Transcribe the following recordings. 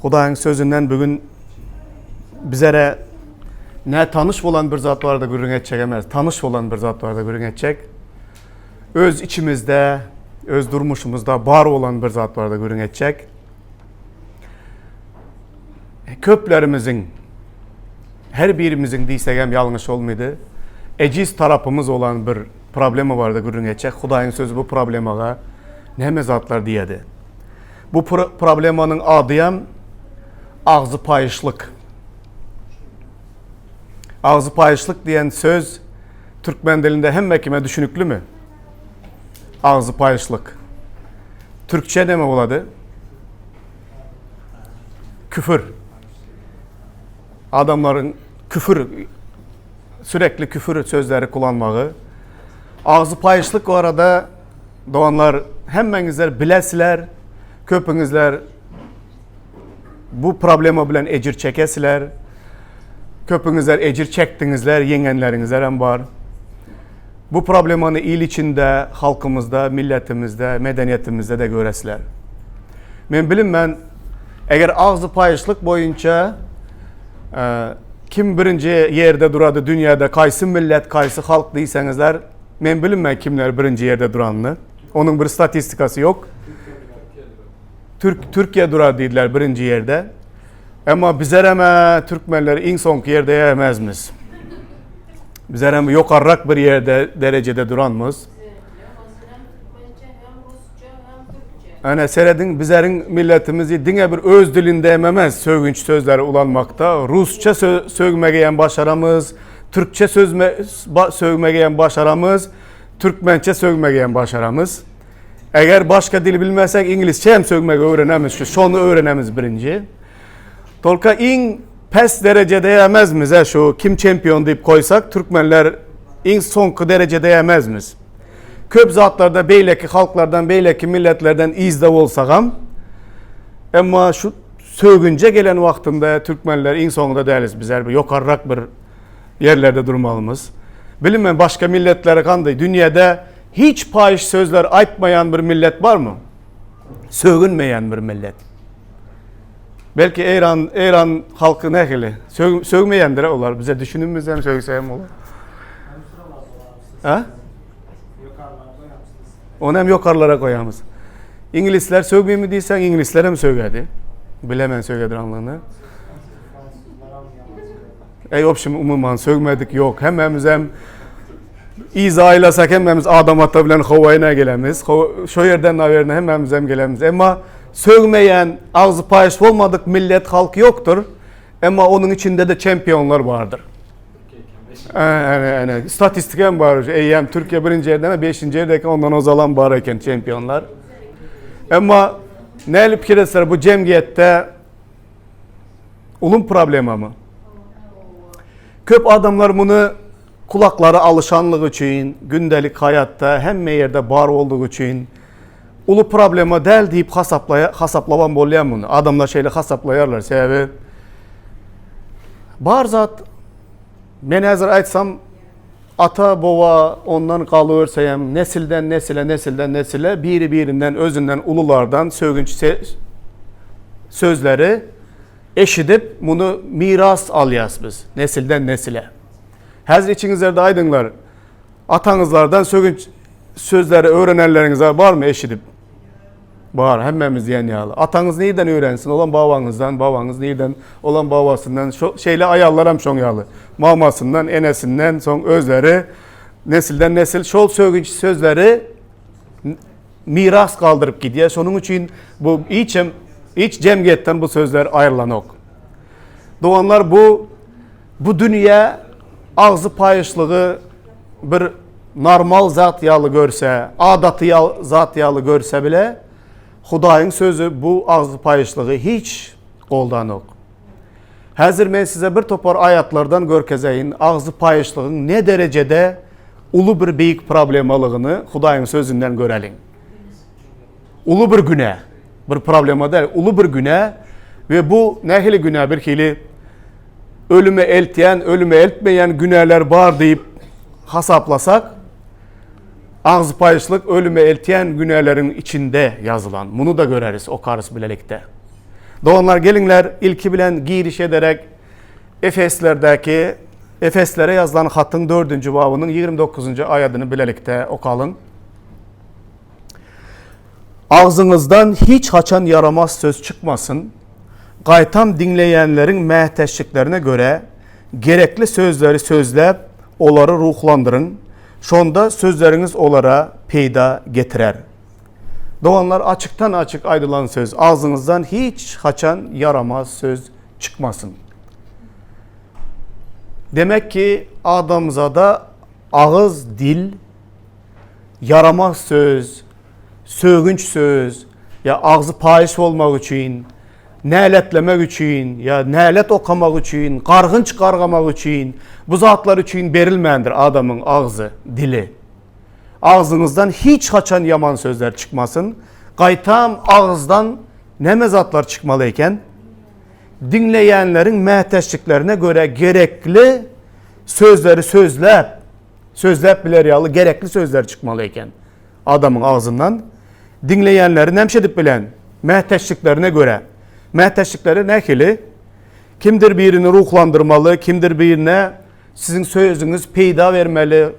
Hudaýyň sözünden bugün bizere nätanyş bolan bir zat barada gürrüň etjek emes, tanyş bolan bir zat barada gürrüň etjek. Öz içimizde, öz durmuşymyzda bar bolan bir zat barada gürrüň etjek. Köplerimiziň her birimiziň diýsek hem ýalňyş bolmady. Ejiz tarapymyz bolan bir problema barada gürrüň etjek. Hudaýyň sözi bu problemaga näme zatlar diýedi? Bu problemanyň adyam agzy paýyşlyk. Agzy paýyşlyk diýen söz türkmen dilinde hemme kime düşüniklimi? Agzy paýyşlyk. Türkçe näme bolady? Küfür. Adamlaryň küfür sürekli küfür sözleri kullanmagy. Agzy paýyşlyk barada Doganlar hemmeňizler bilesiler, köpüňizler bu problema bilen ejir çekesiler. Köpüňizler ejir çekdiňizler, ýeňenleriňizler hem bar. Bu problemany il içinde, halkymyzda, milletimizde, medeniýetimizde de göresiler. Men bilinmän, eger agzy paýyşlyk boýunça e, kim birinji ýerde durady dünýäde, kaýsy millet, kaýsy halk diýseňizler, Men bilinmän kimler birinji ýerde duranyny. Onuň bir statistikasy ýok. Türk Türkiýe durar diýdiler birinji ýerde. Emma bizerem türkmenler iň soňky ýerde ýemezmiz. Bizerem ýokarrak bir ýerde derejede duranmyz. Ana serediň bizeriň milletimizi diňe bir öz dilinde ememez sögünç sözleri ulanmakda. Rusça sögmegi hem başaramyz. Türkçe sözme, sögmegi hem başaramyz, türkmençe sögmegi hem başaramyz. Eger başga dil bilmesek İngilizce hem sögmegi öwrenemiz. Şu şonu öwrenemiz birinji. Tolka iň pes derecede emezmiz he şu kim çempion diýip koysak türkmenler iň soňky derecede emezmiz. Köp zatlarda beýleki halklardan, beýleki milletlerden yzda bolsagam, emma şu Sögünje gelen wagtynda türkmenler iň soňunda dälis bizler bir ýokarrak bir ýerlerde durmalymyz. Bilinmän başga milletlere gandy dünýäde hiç paýyş sözler aýtmaýan bir millet barmy? Sögünmeýän bir millet. Belki Eýran Eýran halky nähili? Sög, sögmeýändir olar bize düşüninmez hem sögse hem olar. Ha? Ony hem ýokarlara goýamyz. Iňlisler sögmeými diýseň, iňlisler hem sögedi. Bilemen sögedir anlygyny. Ey obşim umuman sögmedik ýok. Hemmämiz hem yza aýlasak hemmämiz Adam ata bilen Howa ene gelemiz. Şo ýerden nawerna hemmämiz hem gelemiz. Emma sögmeýän, agzy paýyş bolmadyk millet halk ýokdur. Emma onuň içinde-de çempionlar bardyr. Ene, ene. Statistika hem bar. Eýýäm Türkiýe birinji ýerde, beşinji ýerde eken, ondan ozalam bar eken çempionlar. Emma näli pikir etseler bu jemgyýetde ulum problemamy? Köp adamlar muny kulaklary alyşanlygy üçin, gündelik haýatda hemme ýerde bar boldugy üçin uly problema däl diýip hasaplaýar, hasaplabam bolýar muny. Adamlar şeýle hasaplaýarlar. Sebäbi bar zat men häzir aýtsam ata baba ondan galyberse hem nesilden nesile nesilden nesile biri birinden özünden ululardan sögünç sözleri eşidip muny miras alýas biz nesilden nesile. Häzir içiňizlerde aýdyňlar Ataňyzlardan sögünç sözleri öwrenenleriňiz barmy eşidip? Bar, hemmämiz diýen ýaly. Ataňyz nirden öwrensin? Olam babaňyzdan, babaňyz nirden? Olam babasyndan. Şo şeýle aýallar hem şoň ýaly. Mamasyndan, enesinden, soň özleri nesilden nesil şol sögünç sözleri miras galdyryp gidýär. Şonuň üçin bu hiç hem hiç jemgyýetden bu sözler aýrylanok. Doganlar bu Bu dünýä agzy paýyşlygy bir normal zat ýaly görse, adaty zat ýaly görse bile, Hudaýyň sözi bu agzy paýyşlygy hiç goldanok. Häzir men size bir topar aýatlardan görkezeýin, agzy paýyşlygyň ne derejede uly bir beýik problemalygyny Hudaýyň sözünden göreliň. Uly bir günä, bir problema däl, uly bir günä we bu nähili günä bir hili ölüme eltýän, ölüme eltmeýän günäler bar diýip hasaplasak, agzypaýyşlyk ölüme eltýän günäleriň içinde ýazylan. Muny da göreris, okarys bilelikde. Doganlar geliňler ilki bilen giriş ederek Efeslerdäki Efeslere ýazylan hatyň dördünji babynyň 29-njy aýadyny bilelikde okalyň. Agzyňyzdan hiç haçan ýaramaz söz çykmasyn, gaýtam diňleýänleriň mätäçliklerine görä gerekli sözleri sözläp, olary ruhlandyryň, şonda sözleriňiz olara peýda getirer. Doganlar açykdan-açyk aýdylan söz, agzyňyzdan hiç haçan ýaramaz söz çykmasyn. Demek ki, adamzada agyz, dil, ýaramaz söz, sögünç söz, ýa agzy paýyş bolmak üçin, näletlemek üçin, ýa nälet okamak üçin, gargynç gargamak üçin, bu zatlar üçin berilmändir adamyň agzy, dili. Agzyňyzdan hiç haçan ýaman sözler çykmasyn. Gaýtam agyzdan näme zatlar çykmaly eken? Diňleýänleriň mätäçliklerine görä gerekli sözleri sözläp, sözläp biler ýaly gerekli sözler çykmaly eken. Adamyň agzyndan diňleýänleri näme edip bilen? Mätäçliklerine görä. Mätäçlikleri nähili? Kimdir birini ruhlandyrmaly, kimdir birine Siziň sözüňiz peýda bermeli,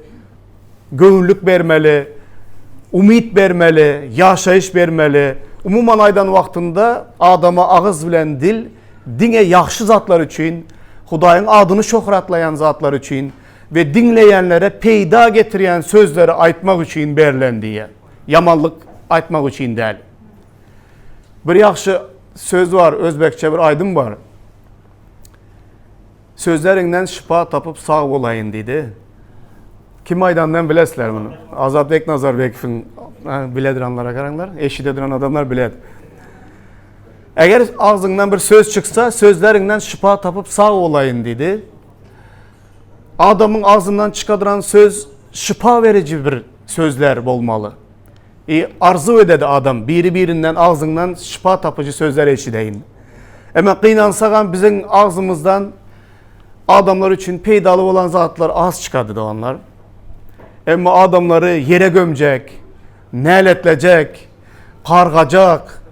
göwünlik bermeli, umyt bermeli, ýaşaýyş bermeli. Umuman aýdan wagtynda adama agyz bilen dil diňe ýagşy zatlar üçin, Hudaýyň adyny şöhratlaýan zatlar üçin we diňleýänlere peýda getirýän sözleri aýtmak üçin berlen diýýär. Ýamanlyk aýtmak üçin däl. Bir ýagşy söz bar, özbekçe bir aýdym bar. Sözleriňden şypa tapyp sag bolaýyn diýdi. Kim aýdandan bilesizler muny. Azatbek Nazarbekowyň biledir anlara garaňlar, eşidedir adamlar biler. Eger agzyňdan bir söz çyksa, sözleriňden şypa tapyp sag bolaýyn diýdi. Adamyň agzyndan çykadyran söz şypa beriji bir sözler bolmaly. E, arzuw ededi adam biri-birinden agzyňdan şypa tapyjy sözler eşideýin. Emma gynansagam biziň agzymyzdan adamlar üçin peýdaly bolan zatlar az çykady doganlar. Emma adamlary ýere gömjek, näletlejek, gargajak,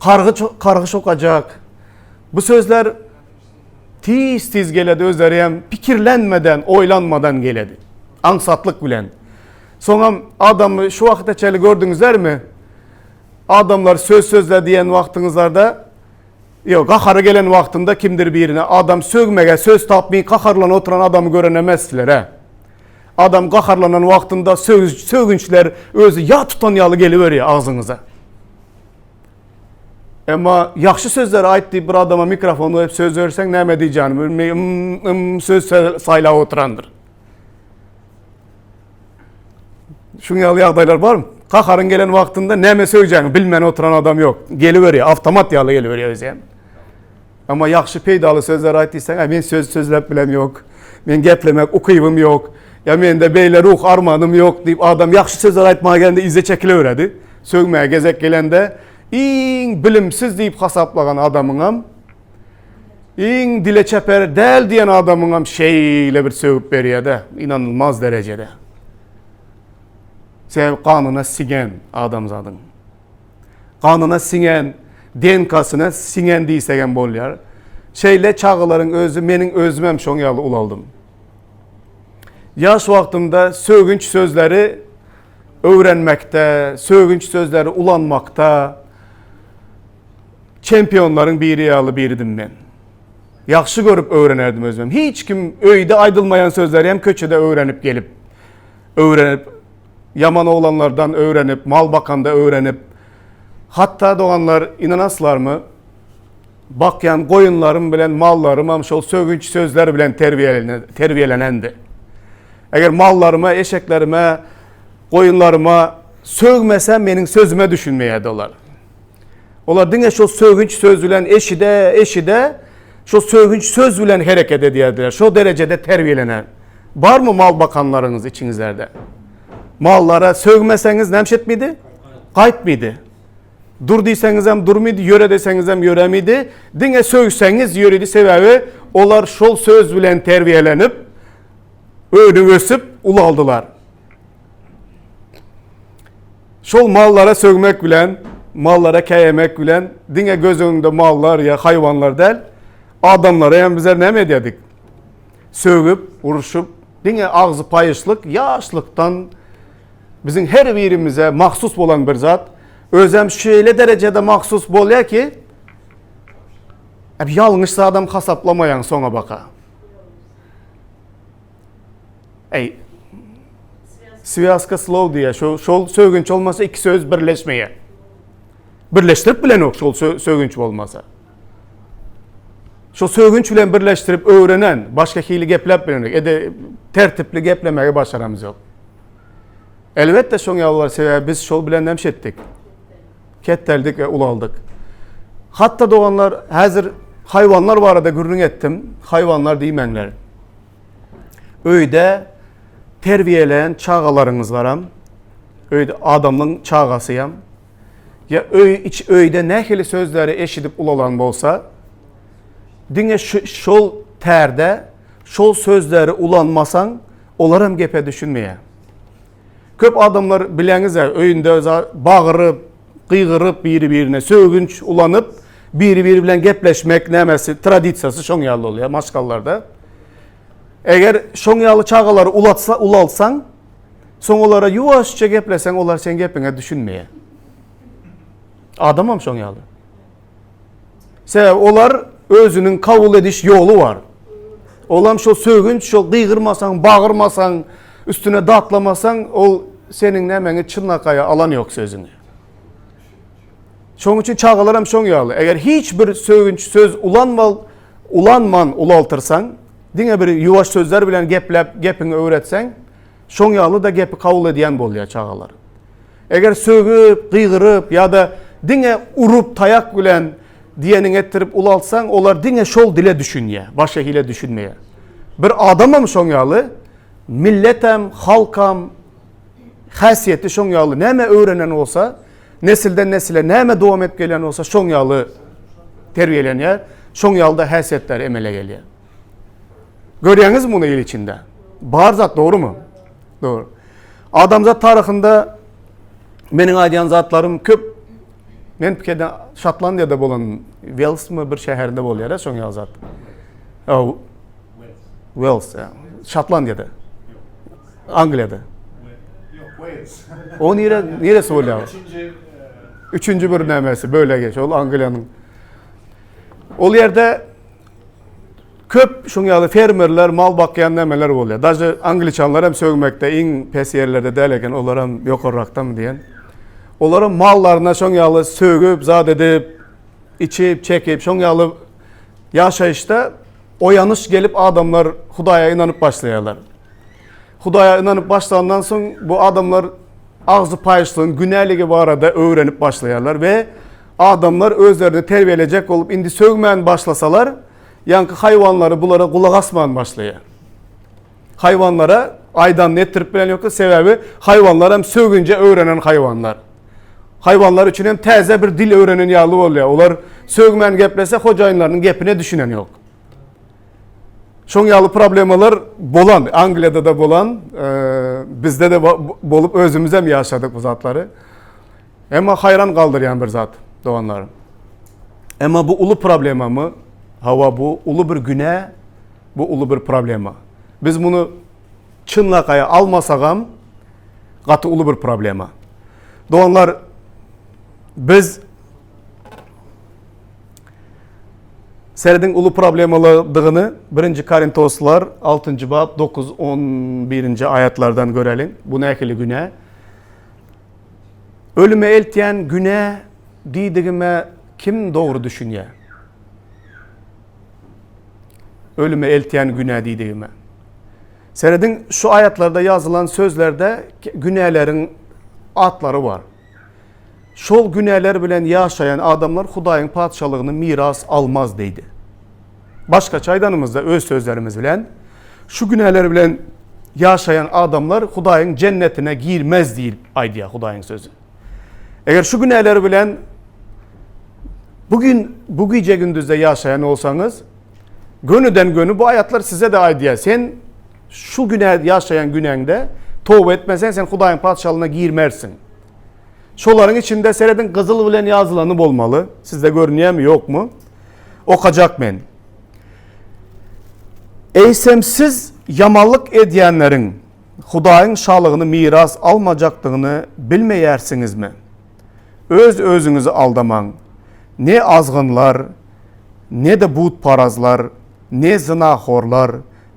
kargy kargyş okajak. Bu sözler tiz-tiz geledi özleri hem pikirlenmeden, oýlanmadan geledi. Aňsatlyk bilen. Soňam adamy şu wagta çenli gördüňizlermi? Adamlar söz sözle diýen wagtyňyzlarda ýok, gahary gelen wagtynda kimdir birine adam sögmege söz tapmay gaharlanyp oturan adamy gören emessizler, he. Adam gaharlanan wagtynda söz sögünçler özi ýa tutan ýaly geliberýär agzyňyza. Emma ýagşy sözler aýt diýip bir adama mikrofon goýup söz berseň näme diýjäni bilmeý, ym, ym söz saýlap oturandyr. Şuň ýaly ýagdaýlar barmy? Gaharyň gelen wagtynda näme söýjäňi bilmän oturan adam ýok. Geliberýär, awtomat ýaly geliberýär özi hem. Emma ýagşy peýdaly sözler aýt diýseň, "Aý men söz sözläp bilem ýok. Men geplemek ukybym ýok. Ýa mende beýle ruh armanym ýok" diýip adam ýagşy sözler aýtmaga gelende yza çekileweredi. Sögmäge gezek gelende iň bilimsiz diýip hasaplagan adamyňam Iň dile çeper däl diýen adamyňam şeýle bir sögüp berýär-de, inanylmaz derejede. Sebäbi ganyna siňen adamzadyň. Ganyna siňen, DNK-syna siňen diýsegem bolýar. Şeýle çagalaryň özi, meniň özümem şoň ýaly ulaldym. Ýaş wagtymda sögünç sözleri öwrenmekde, sögünç sözleri ulanmakda, Çempionlaryň biri ýaly biridim men. Ýagşy görüp öwrenerdim özüm. Hiç kim öýde aýdylmaýan sözleri hem köçede öwrenip gelip, öwrenip, ýaman oglanlardan öwrenip, mal bakanda öwrenip, hatda doganlar inanaslarmy, bakýan goýunlarym bilen mallarymam şol sögünç sözler bilen terbiýelenendi. Eger mallaryma, eşeklerime, goýunlaryma sögmesem meniň sözüme düşünmeýärdi olar. Olar diňe şo sögünç söz bilen eşide, eşide, şo sögünç söz bilen hereket edýärdiler. Şo derejede terbiýelenen. Barmy mal bakanlaryňyz içiňizlerde? Mallara sögmeseňiz näme etmedi? Gaýtmady. Dur diýseňizem durmady, ýöre deseňizem ýöremidi. Diňe sögseňiz ýöredi sebäbi olar şol söz bilen terbiýelenip, önüp ösüp ulaldylar. Şol mallara sögmek bilen. Mallara käýemek bilen diňe göz öňünde mallar ýa haýwanlar däl, adamlara hem bizler näme edýärdik? Sögüp, urşup, diňe agzy paýyşlyk ýaşlykdan biziň her birimize mahsus bolan bir zat. Özem şeýle derejede mahsus bolýar ki, ýalňyş zadam hasaplamaýaň soňa baka. Eý, swýazka slow diýýär. Şol, şol sögünç bolmasa iki söz birleşmeýär. Birleşdirip bilenok şol sögünç bolmasa. Şol sögünç bilen birleşdirip öwrenen, başga hili gepläp bilenok. Ede tertipli geplemegi başaramyz ýok. Elbetde şoň ýaly sebäbi biz şol bilen näme etdik? Ketdeldik we ulaldyk. Hatda doganlar häzir haýwanlar barada gürrüň etdim. Haýwanlar diýmäňler. Öýde terbiýelän çagalaryňyz baram, öýde adamyň çagasyam, ýa öý iç öýde nähili sözleri eşidip ulalan bolsa, diňe şu şol tärde şol sözleri ulanmasaň, olaram gepe düşünmeýär. Köp adamlar bileňiz-ä öýünde bagyryp, gygyryp biri-birine sögünç ulanyp, biri-biri bilen gepleşmek nämesi, tradisiýasy şoň ýaly bolýar maşgalalarda. Eger şoň ýaly çagalary ulatsa, ulaltsaň, soň olara ýuwaşja gepleseň, olar seň gepiňe düşünmeýär. Adamam şoň ýaly. Sebäbi olar özüniň kabul ediş ýoly bar. Olam şol sögünç, şol gygyrmasaň, bagyrmasaň, üstüne datlamasaň, ol seniň nämäňi çynlakaýa alan ýok sözüňi. Şoň üçin çagalar hem şoň ýaly. Eger hiç bir sögünç söz ulanmal, ulanman ulaltyrsaň, diňe bir ýuwaş sözler bilen gepläp, gepiňi öwretseň, şoň ýaly-da gepi kabul edýän bolýar çagalar. Eger sögüp, gygyryp ýa-da diňe urup taýak bilen diýeniňi etdirip ulaltsaň, olar diňe şol dile düşünýär, başga hile düşünmeýär. Bir adamam şoň ýaly, milletem, halkam häsiýeti şoň ýaly näme öwrenen bolsa, nesilden nesile näme dowam edip gelýän bolsa şoň ýaly terbiýelenýär, şoň ýaly-da häsiýetler emele gelýär. Görýäňizmi muny il içinde? Bar zat dogrumy? Dogry. Adamzat taryhynda meniň aýdýan zatlarym köp Men pikirde Şotlandiýada bolan Welsmi bir şäherinde bolýar, şoň ýaly zat. Wels, Şotlandiýada. Angliýada. Ýok, Wales. O nire, niresi bolýar? Üçünji, Üçünji bir nämesi, bölegi, şol Angliýanyň. Ol ýerde Köp şuň ýaly fermerler, mal bakýan nämeler bolýar. Daže angliçanlar hem sögmekde iň pes ýerlerde däl eken, olar hem ýokarrakdamy diýen. Olaram mallaryna şoň ýaly sögüp, zat edip, içip, çekip, şoň ýaly ýaşaýyşda oýanyş gelip adamlar Hudaýa ynanyp başlaýarlar. Hudaýa ynanyp başlandan soň bu adamlar agzy paýyşlygyň günäligi barada öwrenip başlaýarlar we adamlar özlerini terbiýelejek bolup indi sögmän başlasalar, Ýaňky haýwanlary bulara gulak asman başlaýar. Haýwanlara aýdanyny etdirip bilen ýokdy, sebäbi haýwanlar hem sögünje öwrenen haýwanlar. Haýwanlar üçin hem täze bir dil öwrenen ýaly bolýar. Olar sögmän geplese hojaýynlarynyň gepine düşünen ýok. Şoň ýaly problemalar bolan, Angliýada-da bolan, bizde-de bolup özümiz hem ýaşadyk bu zatlary. Emma haýran galdyrýan bir zat, doganlar. Emma bu uly problemamy? Hawa, bu uly bir günä, bu uly bir problema. Biz muny çynlakaý almasagam, gaty uly bir problema. Doganlar, biz serediň uly problemalydygyny 1-nji Korintoslar 6-njy bap 9-11-nji aýatlardan göreliň. Bu nähili günä? Ölüme eltýän günä diýdigime kim dogry düşünýär? Ölüme eltýän günä diýdigime. Serediň, şu aýatlarda ýazylan sözlerde günäleriň atlary bar. Şol günäler bilen ýaşaýan adamlar Hudaýyň patyşalygyny miras almaz diýdi. Başgaça aýdanymyzda öz sözlerimiz bilen, şu günäler bilen ýaşaýan adamlar Hudaýyň jennetine girmez diýip aýdýar Hudaýyň sözi. Eger şu günäler bilen bugün bu gije gündüzde ýaşaýan bolsaňyz, gönüden göni bu aýatlar size-de aýdýar. Sen şu günä ýaşaýan günäňde toba etmeseň sen Hudaýyň patyşalygyna girmersiň. Şolaryň içinde serediň gyzyl bilen ýazylany bolmaly. Sizde görünýärmi, ýokmy? Okajak men. Eýsem siz ýamanlyk edýänleriň Hudaýyň şalygyny miras almajakdygyny bilmeýärsiňizmi? Öz-özüňizi aldamaň. Ne azgynlar, ne-de butparazlar, ne zynahorlar,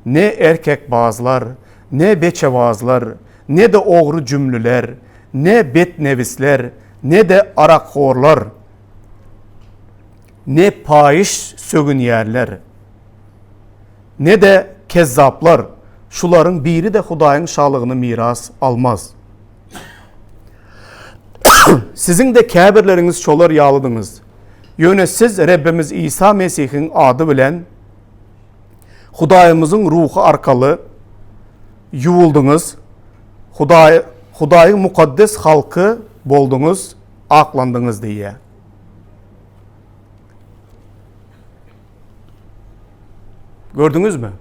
ne erkekbazlar, ne beçebazlar, ne-de ogry jümlüler, ne betnebisler, ne-de arakhorlar, ne paýyş sögünýärler, ne-de kezzaplar, şularyň biri-de Hudaýyň şalygyny miras almaz. Siziň-de käbirleriňiz şolar ýalydyňyz. Ýöne siz Rebbimiz Isa Mesihiň ady bilen Hudaýymyzyň Ruhy arkaly ýuwuldyňyz, Hudaý, Hudaýyň mukaddes halky bolduňyz, aklandyňyz diýýär. Gördüňizmi?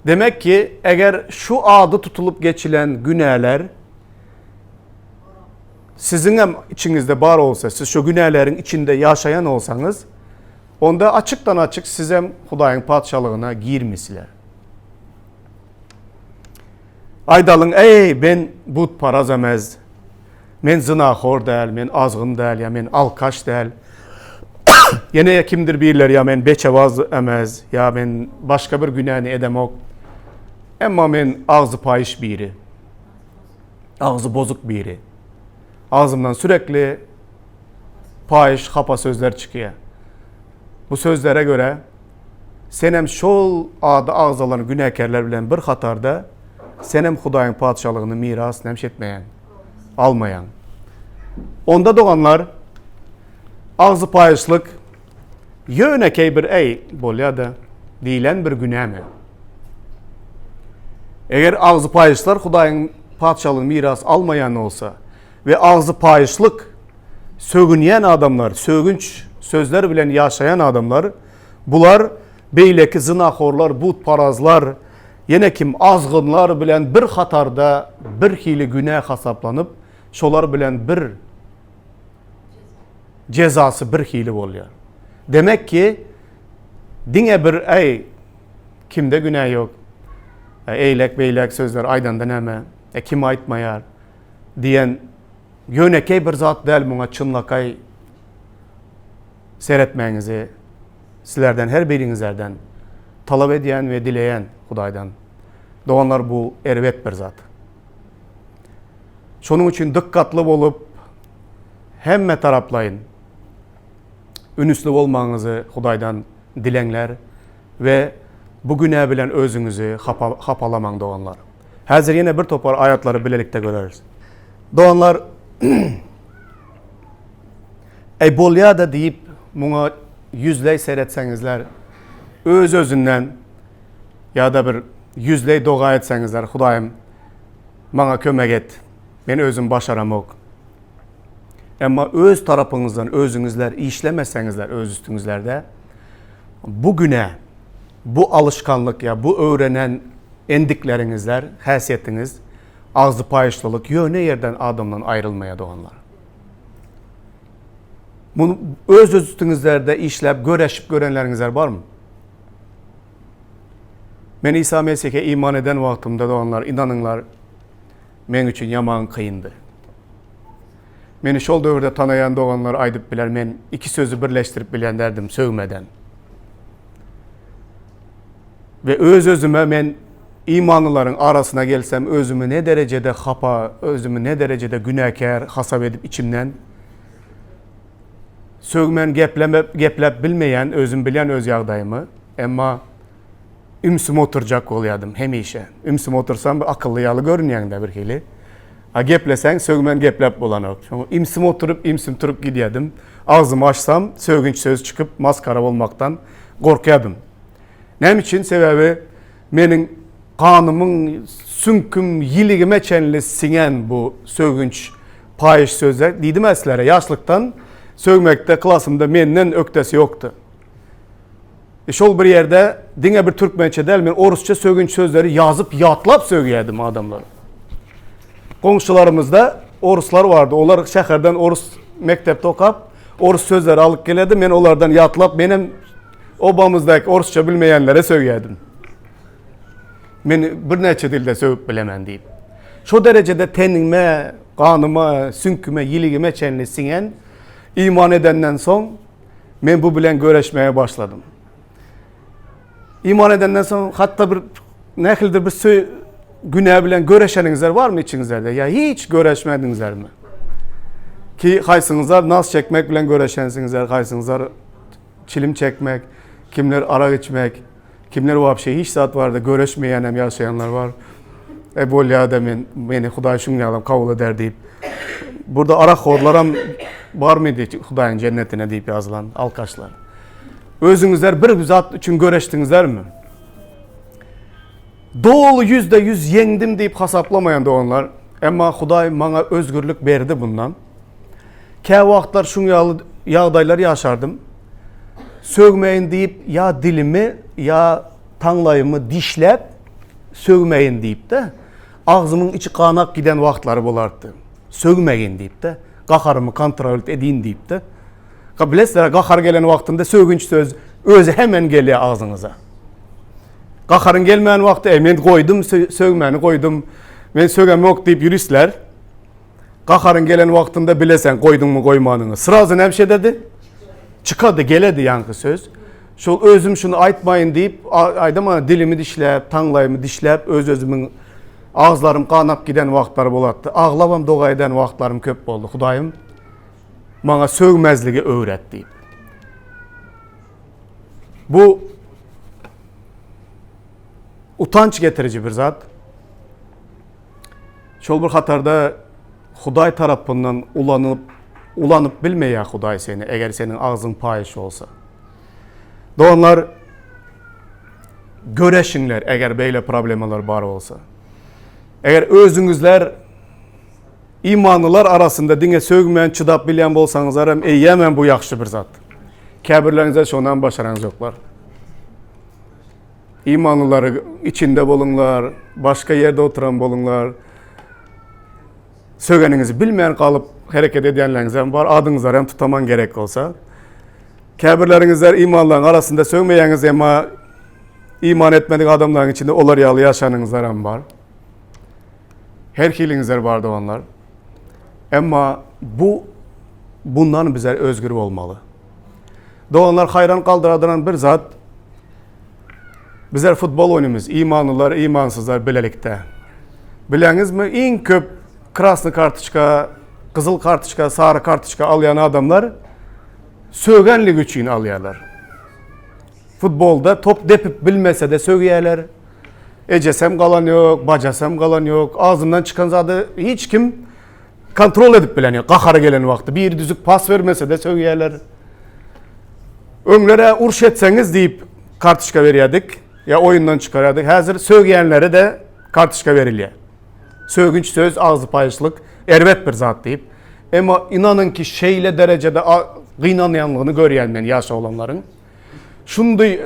Demek ki, eger şu ady tutulyp geçilen günäler siziň hem içiňizde bar bolsa, siz şu günäleriň içinde ýaşaýan bolsaňyz, onda açykdan-açyk siz hem Hudaýyň patyşalygyna girmisiler. Aýdalyň, eý, men butparaz emez, men zynahor däl, men azgyn däl, ýa men alkaş däl. Ýene kimdir birleri, ýa men beçebaz emez, ýa men başga bir günäni edemok. Emma men agzy paýyş biri. Agzy bozuk biri. Agzymdan sürekli paýyş, hapa sözler çykýar. Bu sözlere görä, Senem şol ady agzalan günäkärler bilen bir hatarda senem Hudaýyň Patyşalygyny miras näme etmeýäň? Almaýaň. Onda doganlar, agzy paýyşlyk ýönekeý bir eý bolýa-da diýlen bir günämi? Eger agzy paýyşlar Hudaýyň Patyşalygyny miras almaýan bolsa we agzy paýyşlyk sögünýän adamlar, sögünç sözler bilen ýaşaýan adamlar, bular beýleki zynahorlar, butparazlar, ýene kim azgynlar bilen bir hatarda bir hili günä hasaplanyp, şolar bilen bir jezasy bir hili bolýar. Demek ki, diňe bir äý kimde günä ýok, eýlek-beýlek sözler aýdanda näme, e kim aýtmaýar diýen Ýönekeý bir zat däl muňa çynlakaý seretmäňizi sizlerden her biriňizlerden talap edýän we dileýän Hudaýdan. Doganlar bu erbet bir zat. Şonuň üçin dykgatly bolup hemme taraplaýyn ünüsli bolmagyňyzy Hudaýdan dileňler we bu günä bilen özüňizi hapa hapalamaň doganlar. Häzir ýene bir topar aýatlary bilelikde göreris. Doganlar, Eý, bolýa-da diýip, muňa ýüzleý seretseňizler, öz-özünden ýa-da bir ýüzleý doga etseňizler, Hudaýym, maňa kömek et, men özüm başaramok. Emma öz tarapyňyzdan özüňizler işlemeseňizler öz üstüňizlerde, bu günä, bu alyşkanlyk ýa bu öwrenen endikleriňizler, häsiýetiňiz Agzy paýyşlylyk ýöne ýerden adamdan aýrylmaýar doganlar. Muny öz üstüňizlerde işläp göreşip görenleriňizler barmy? Men Isa Mesihe iman eden wagtymda doganlar inanyňlar meň üçin ýaman kyndy. Meni şol döwürde tanaýan doganlar aýdyp biler men iki sözi birleşdirip bilýän däldim sögmeden. We öz-özüme men imanlylaryň arasyna gelsem özümi ne derejede hapa, özümi ne derejede günäkär hasap edip içimden sögmän gepleme, gepläp bilmeýän, özüm bilýän öz ýagdaýymy. Emma ümsüm oturjak bolýadym hemişe. Ümsüm otursam bir akylly ýaly görünýäň-dä birhili. A gepleseň sögmän gepläp bolanok. Şoňa ümsüm oturyp, ümsüm turup gidýädim. Agzymy açsam sögünç söz çykyp maskara bolmakdan gorkýadym. Näme üçin? Sebäbi meniň ganymyň süňküm, ýiligime çenli siňen bu sögünç, paýyş sözler. Diýdim-ä sizlere, ýaşlykdan sögmekde klasymda menden ökdesi ýokdy. E, şol bir ýerde diňe bir türkmençe däl, men orusça sögünç sözleri ýazyp, ýatlap sögýärdim adamlary. Goňşularymyzda. oruslar bardy. Olar şäherden orus mekdepde okap, orus sözleri alyp geledi. Men olardan ýatlap, menem obamyzdaky orusça bilmeýänlere sögýärdim. Men birnäçe dilde sögüp bilemen diýip. Şo derejede tenime, ganyma, süňküme, ýiligime çenli siňen iman edenden soň men bu bilen göreşmäge başladym. Iman edenden soň hatda bir nähilidir bir söý günä bilen göreşeniňizler barmy içiňizlerde ýa hiç göreşmediňizlermi? Ki haýsyňyzlar nas çekmek bilen göreşensiňizler, haýsyňyzlar çilim çekmek, kimler arak içmek, kimler wapşe hiç zat barada göreşmeýän hem ýaşaýanlar bar. E bolýa-da men meni Hudaý şuň ýalam kabul eder diýip. Burada arakhorlaram barmydy Hudaýyň jennetine diýip ýazylan alkaşlar. Özüňizler bir zat üçin göreşdiňizlermi? Doly 100% ýeňdim diýip hasaplamaýan doganlar, emma Hudaý maňa özgürlik berdi bundan. Kä wagtlar şuň ýaly ýagdaýlar ýaşardym. Sögmeýin diýip ýa dilimi, ýa taňlaýymy dişläp sögmeýin diýip-de, agzymyň içi ganap giden wagtlary bolardy. Sögmeýin diýip-de, gaharymy kontrol edin diýip-de. Bilesizler, gahar gelen wagtynda sögünç söz özi hemen gelýär agzyňyza. Gaharyň gelmän wagty, e, men goýdum, sögmäni goýdum, men sögemok diýip ýürisler. Gaharyň gelen wagtynda bilesen goýduňmy goýmanyňy. Srazy näme şey dedi? Çykady, geledi ýaňky söz. Şol özüm şuny aýtmaýyn diýip, aýdama dilimi dişläp, taňlaýymy dişläp, öz-özümiň agzlarym ganap giden wagtlary bolatdy. Aglabam doga eden wagtlarym köp boldy. Hudaýym maňa sögmezligi öwret diýip. Bu utanç getiriji bir zat. Şol bir hatarda Hudaý tarapyndan ulanyp ulanyp bilmeýär Hudaý seni, eger seniň agzyň paýyş bolsa. Doganlar, göreşiňler, eger beýle problemalar bar bolsa. Eger özüňizler imanlylar arasynda diňe sögmän çydap bilýän bolsaňyzlar hem eýýäm hem bu ýagşy bir zat. Käbirleriňizde şonam başaraňzoklar. Imanlylary içinde boluňlar, başga ýerde oturan boluňlar. Sögeniňizi bilmän galyp hereket edýänleriňiz hem bar, adyňyzlary hem tutaman gerek bolsa. Käbirleriňizler imanlylaryň arasynda sögmeýäňiz, emma iman etmedik adamlaryň içinde olar ýaly ýaşanyňyzlar hem bar. Her hiliňizler bar doganlar. Emma bu bundan bizler özgür bolmaly. Doganlar haýran galdyradyran bir zat bizler futbol oýnumyz, imanlylar, imansyzlar bilelikde. Bileňizmi, iň köp krasny kartoçka, gyzyl kartoçka, sary kartoçka alýan adamlar sögenligi üçin alýarlar. Futbolda top depip bilmese de sögýärler. Ejesem galan ýok, bajasam galan ýok. Agzyndan çykan zady hiç kim kontrol edip bilen ýok. Gahary gelen wagty biri düzük pas bermese de sögýärler. Öňlere uruş etseňiz diýip kartoçka berýärdik ýa oýundan çykarýardyk. Häzir sögýänlere de kartoçka berilýär. Sögünç söz agzy paýyşlyk erbet bir zat diýip. Emma inanyň ki şeýle derejede gynanýanlygyny görýän men ýaş oglanlaryň. Şundy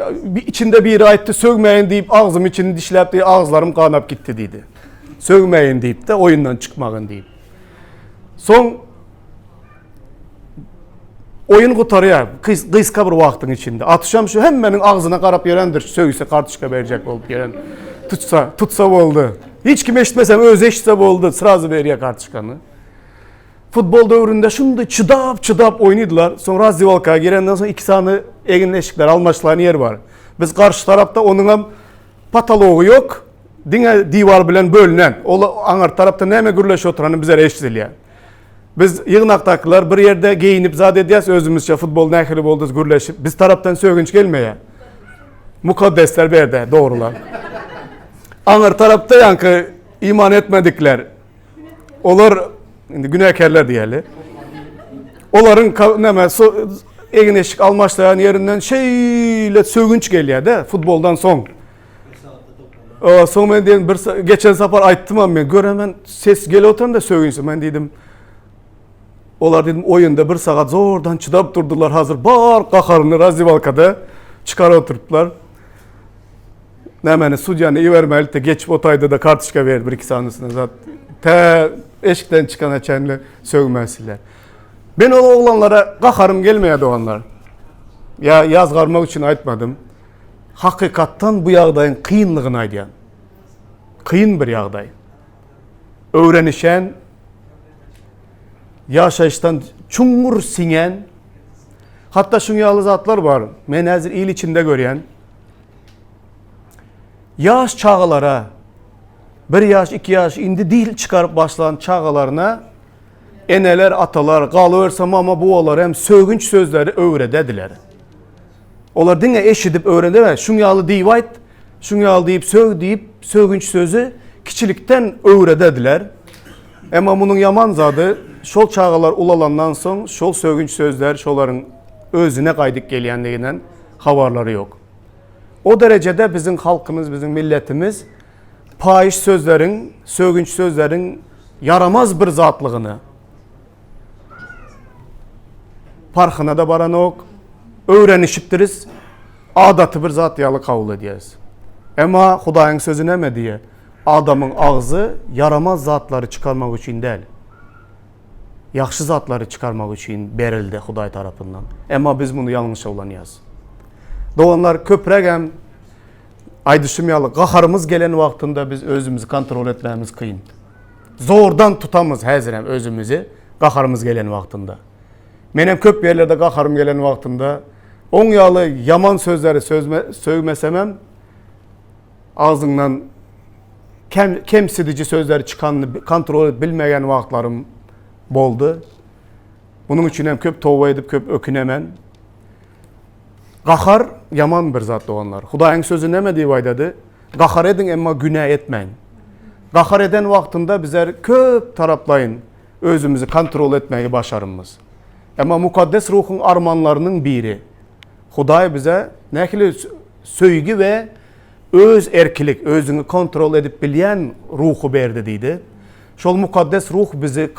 içinde biri aýtdy sögmäýin diýip agzym içini dişläp diýip agzlarym ganap gitdi diýdi. Sögmäýin diýip de oýundan çykmagyn diýip. Soň oýun gutarýar gysga bir wagtyň içinde. Atyşam şu hemmeniň agzyna garap ýörendir sögse kartoçka berjek bolup ýören. Tutsa, tutsa boldy. Hiç kim eşitmesem özi eşitse boldy, srazu berýär kartoçkany. Futbol döwründe şunday çydap çydap oýnaýdylar. Soň razdewalka girenden soň iki sany egin eşikler almaşylan ýer bar. Biz garşy tarapda onuňam patology ýok. Diňe diwar bilen bölünen. Ol aňyr tarapda näme gürleşip oturany bize eşidilýär. Biz ýygnakdakylar bir ýerde geýinip zat edýäs, özümizçe futbol nähili boldy gürleşip. Biz tarapdan sögünç gelmeýär. Mukaddesler berde, dogrular. Aňyr tarapda ýaňky iman etmedikler Olar indi günäkärler diýeli. Olaryň näme egin-eşik almaşlaýan ýerinden şeýle sögünç gelýär-de futboldan soň. Soň men diýen bir geçen sapar aýtdym hem men göremen ses gelip oturan da sögünç. Men diýdim Olar diýdim oýunda bir sagat zordan çydap durdular. Hazır bar gaharyny razdiwalkada çykaryp oturyplar. Nämäni sudýany ibermeli-de geçip otaýda-da kartoçka berdi bir iki sanysyna zat. Tä eşikden çykana çenli sögmezsiler. Men ol oglanlara gaharym gelmeýär doganlar. Ýa ýazgarmak üçin aýtmadym. Hakykatdan bu ýagdaýyň kynlygyny aýdýan. Kyn bir ýagdaý. Öwrenişen, ýaşaýyşdan çuňňur siňen, hatda şuň ýaly zatlar bar. Men häzir il içinde görýän. Ýaş çagalara, bir ýaş, iki ýaş, indi dil çykaryp başlan çagalaryna eneler, atalar, galyberse mama, buwalar hem sögünç sözleri öwredediler. Olar diňe eşidip öwrendiler. Şuň ýaly diýip aýt, şuň ýaly diýip sög diýip sögünç sözi kiçilikden öwredediler. Emma munuň ýaman zady şol çagalar ulalandan soň şol sögünç sözler şolaryň özüne gaýdyp gelýändiginden habarlary ýok. O derejede biziň halkymyz, biziň milletimiz paýyş sözleriň, sögünç sözleriň ýaramaz bir zatlygyny parhyna-da baranok, öwrenişipdiris, adaty bir zat ýaly kabul edýäris. Emma Hudaýyň sözi näme diýýär? Adamyň agzy ýaramaz zatlary çykarmak üçin däl, ýagşy zatlary çykarmak üçin berildi Hudaý tarapyndan. Emma biz muny ýalňyşa ulanýarys. Doganlar, köprägem aýdyşym ýaly, gaharymyz gelen wagtynda biz özümizi kontrol etmämiz kyn. Zordan tutamyz häzirem özümizi gaharymyz gelen wagtynda. Menem köp ýerlerde gaharym gelen wagtynda oň ýaly ýaman sözleri sözme, sögmesemem agzyňdan kem, kemsidiji sözleri çykanyny kontrol edip bilmeýän wagtlarym boldy. Munuň üçin hem köp toba edip, köp ökünemen. Gahar ýaman bir zat doganlar. Hudaýyň sözi näme diýip aýdady? Gahar ediň, emma günä etmäň. Gahar eden wagtynda bizler köp taraplaýyn özümizi kontrol etmegi başarymyz. Emma Mukaddes Ruhuň armanlarynyň biri, Hudaý bize nähili söýgi we öz erkilik, özüňi kontrol edip bilýän ruhy berdi diýdi. Şol Mukaddes Ruh bizi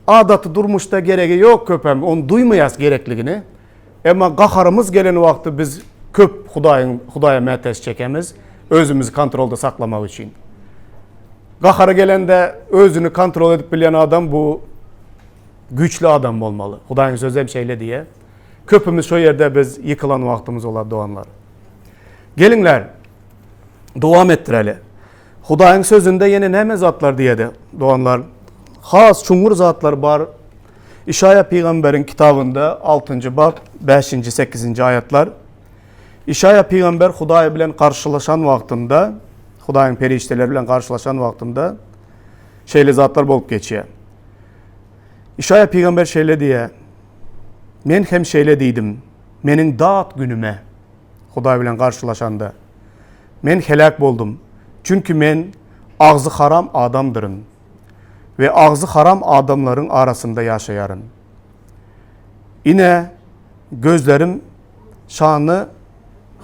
adaty durmuşda geregi ýok köpem, ony duýmaýas gerekligini. Emma gaharymyz gelen wagty biz köp Hudaýyň Hudaýa mätäç çekemiz, özümizi kontrolda saklamak üçin. Gahary gelende özüni kontrol edip bilýän adam bu güýçli adam bolmaly. Hudaýyň sözi hem şeýle diýýär. Köpümiz şo ýerde biz ýykylan wagtymyz bolar doganlar. Geliňler, dowam etdireli. Hudaýyň sözünde ýene näme zatlar diýedi doganlar? Has çuňňur zatlar bar. Işaýa pygamberiň kitabynda altynjy bap, bäşinji, sekizinji aýatlar. Işaýa pygamber Hudaý bilen garşylaşan wagtynda, Hudaýyň perişdeleri bilen garşylaşan wagtynda şeýle zatlar bolup geçýär. Işaýa pygamber şeýle diýýär, Men hem şeýle diýdim, meniň dat günüme, Hudaý bilen garşylaşanda, men heläk boldum, çünki men agzy haram adamdyryn we agzy haram adamlaryň arasynda ýaşaýaryn. Ine, gözlerim şanly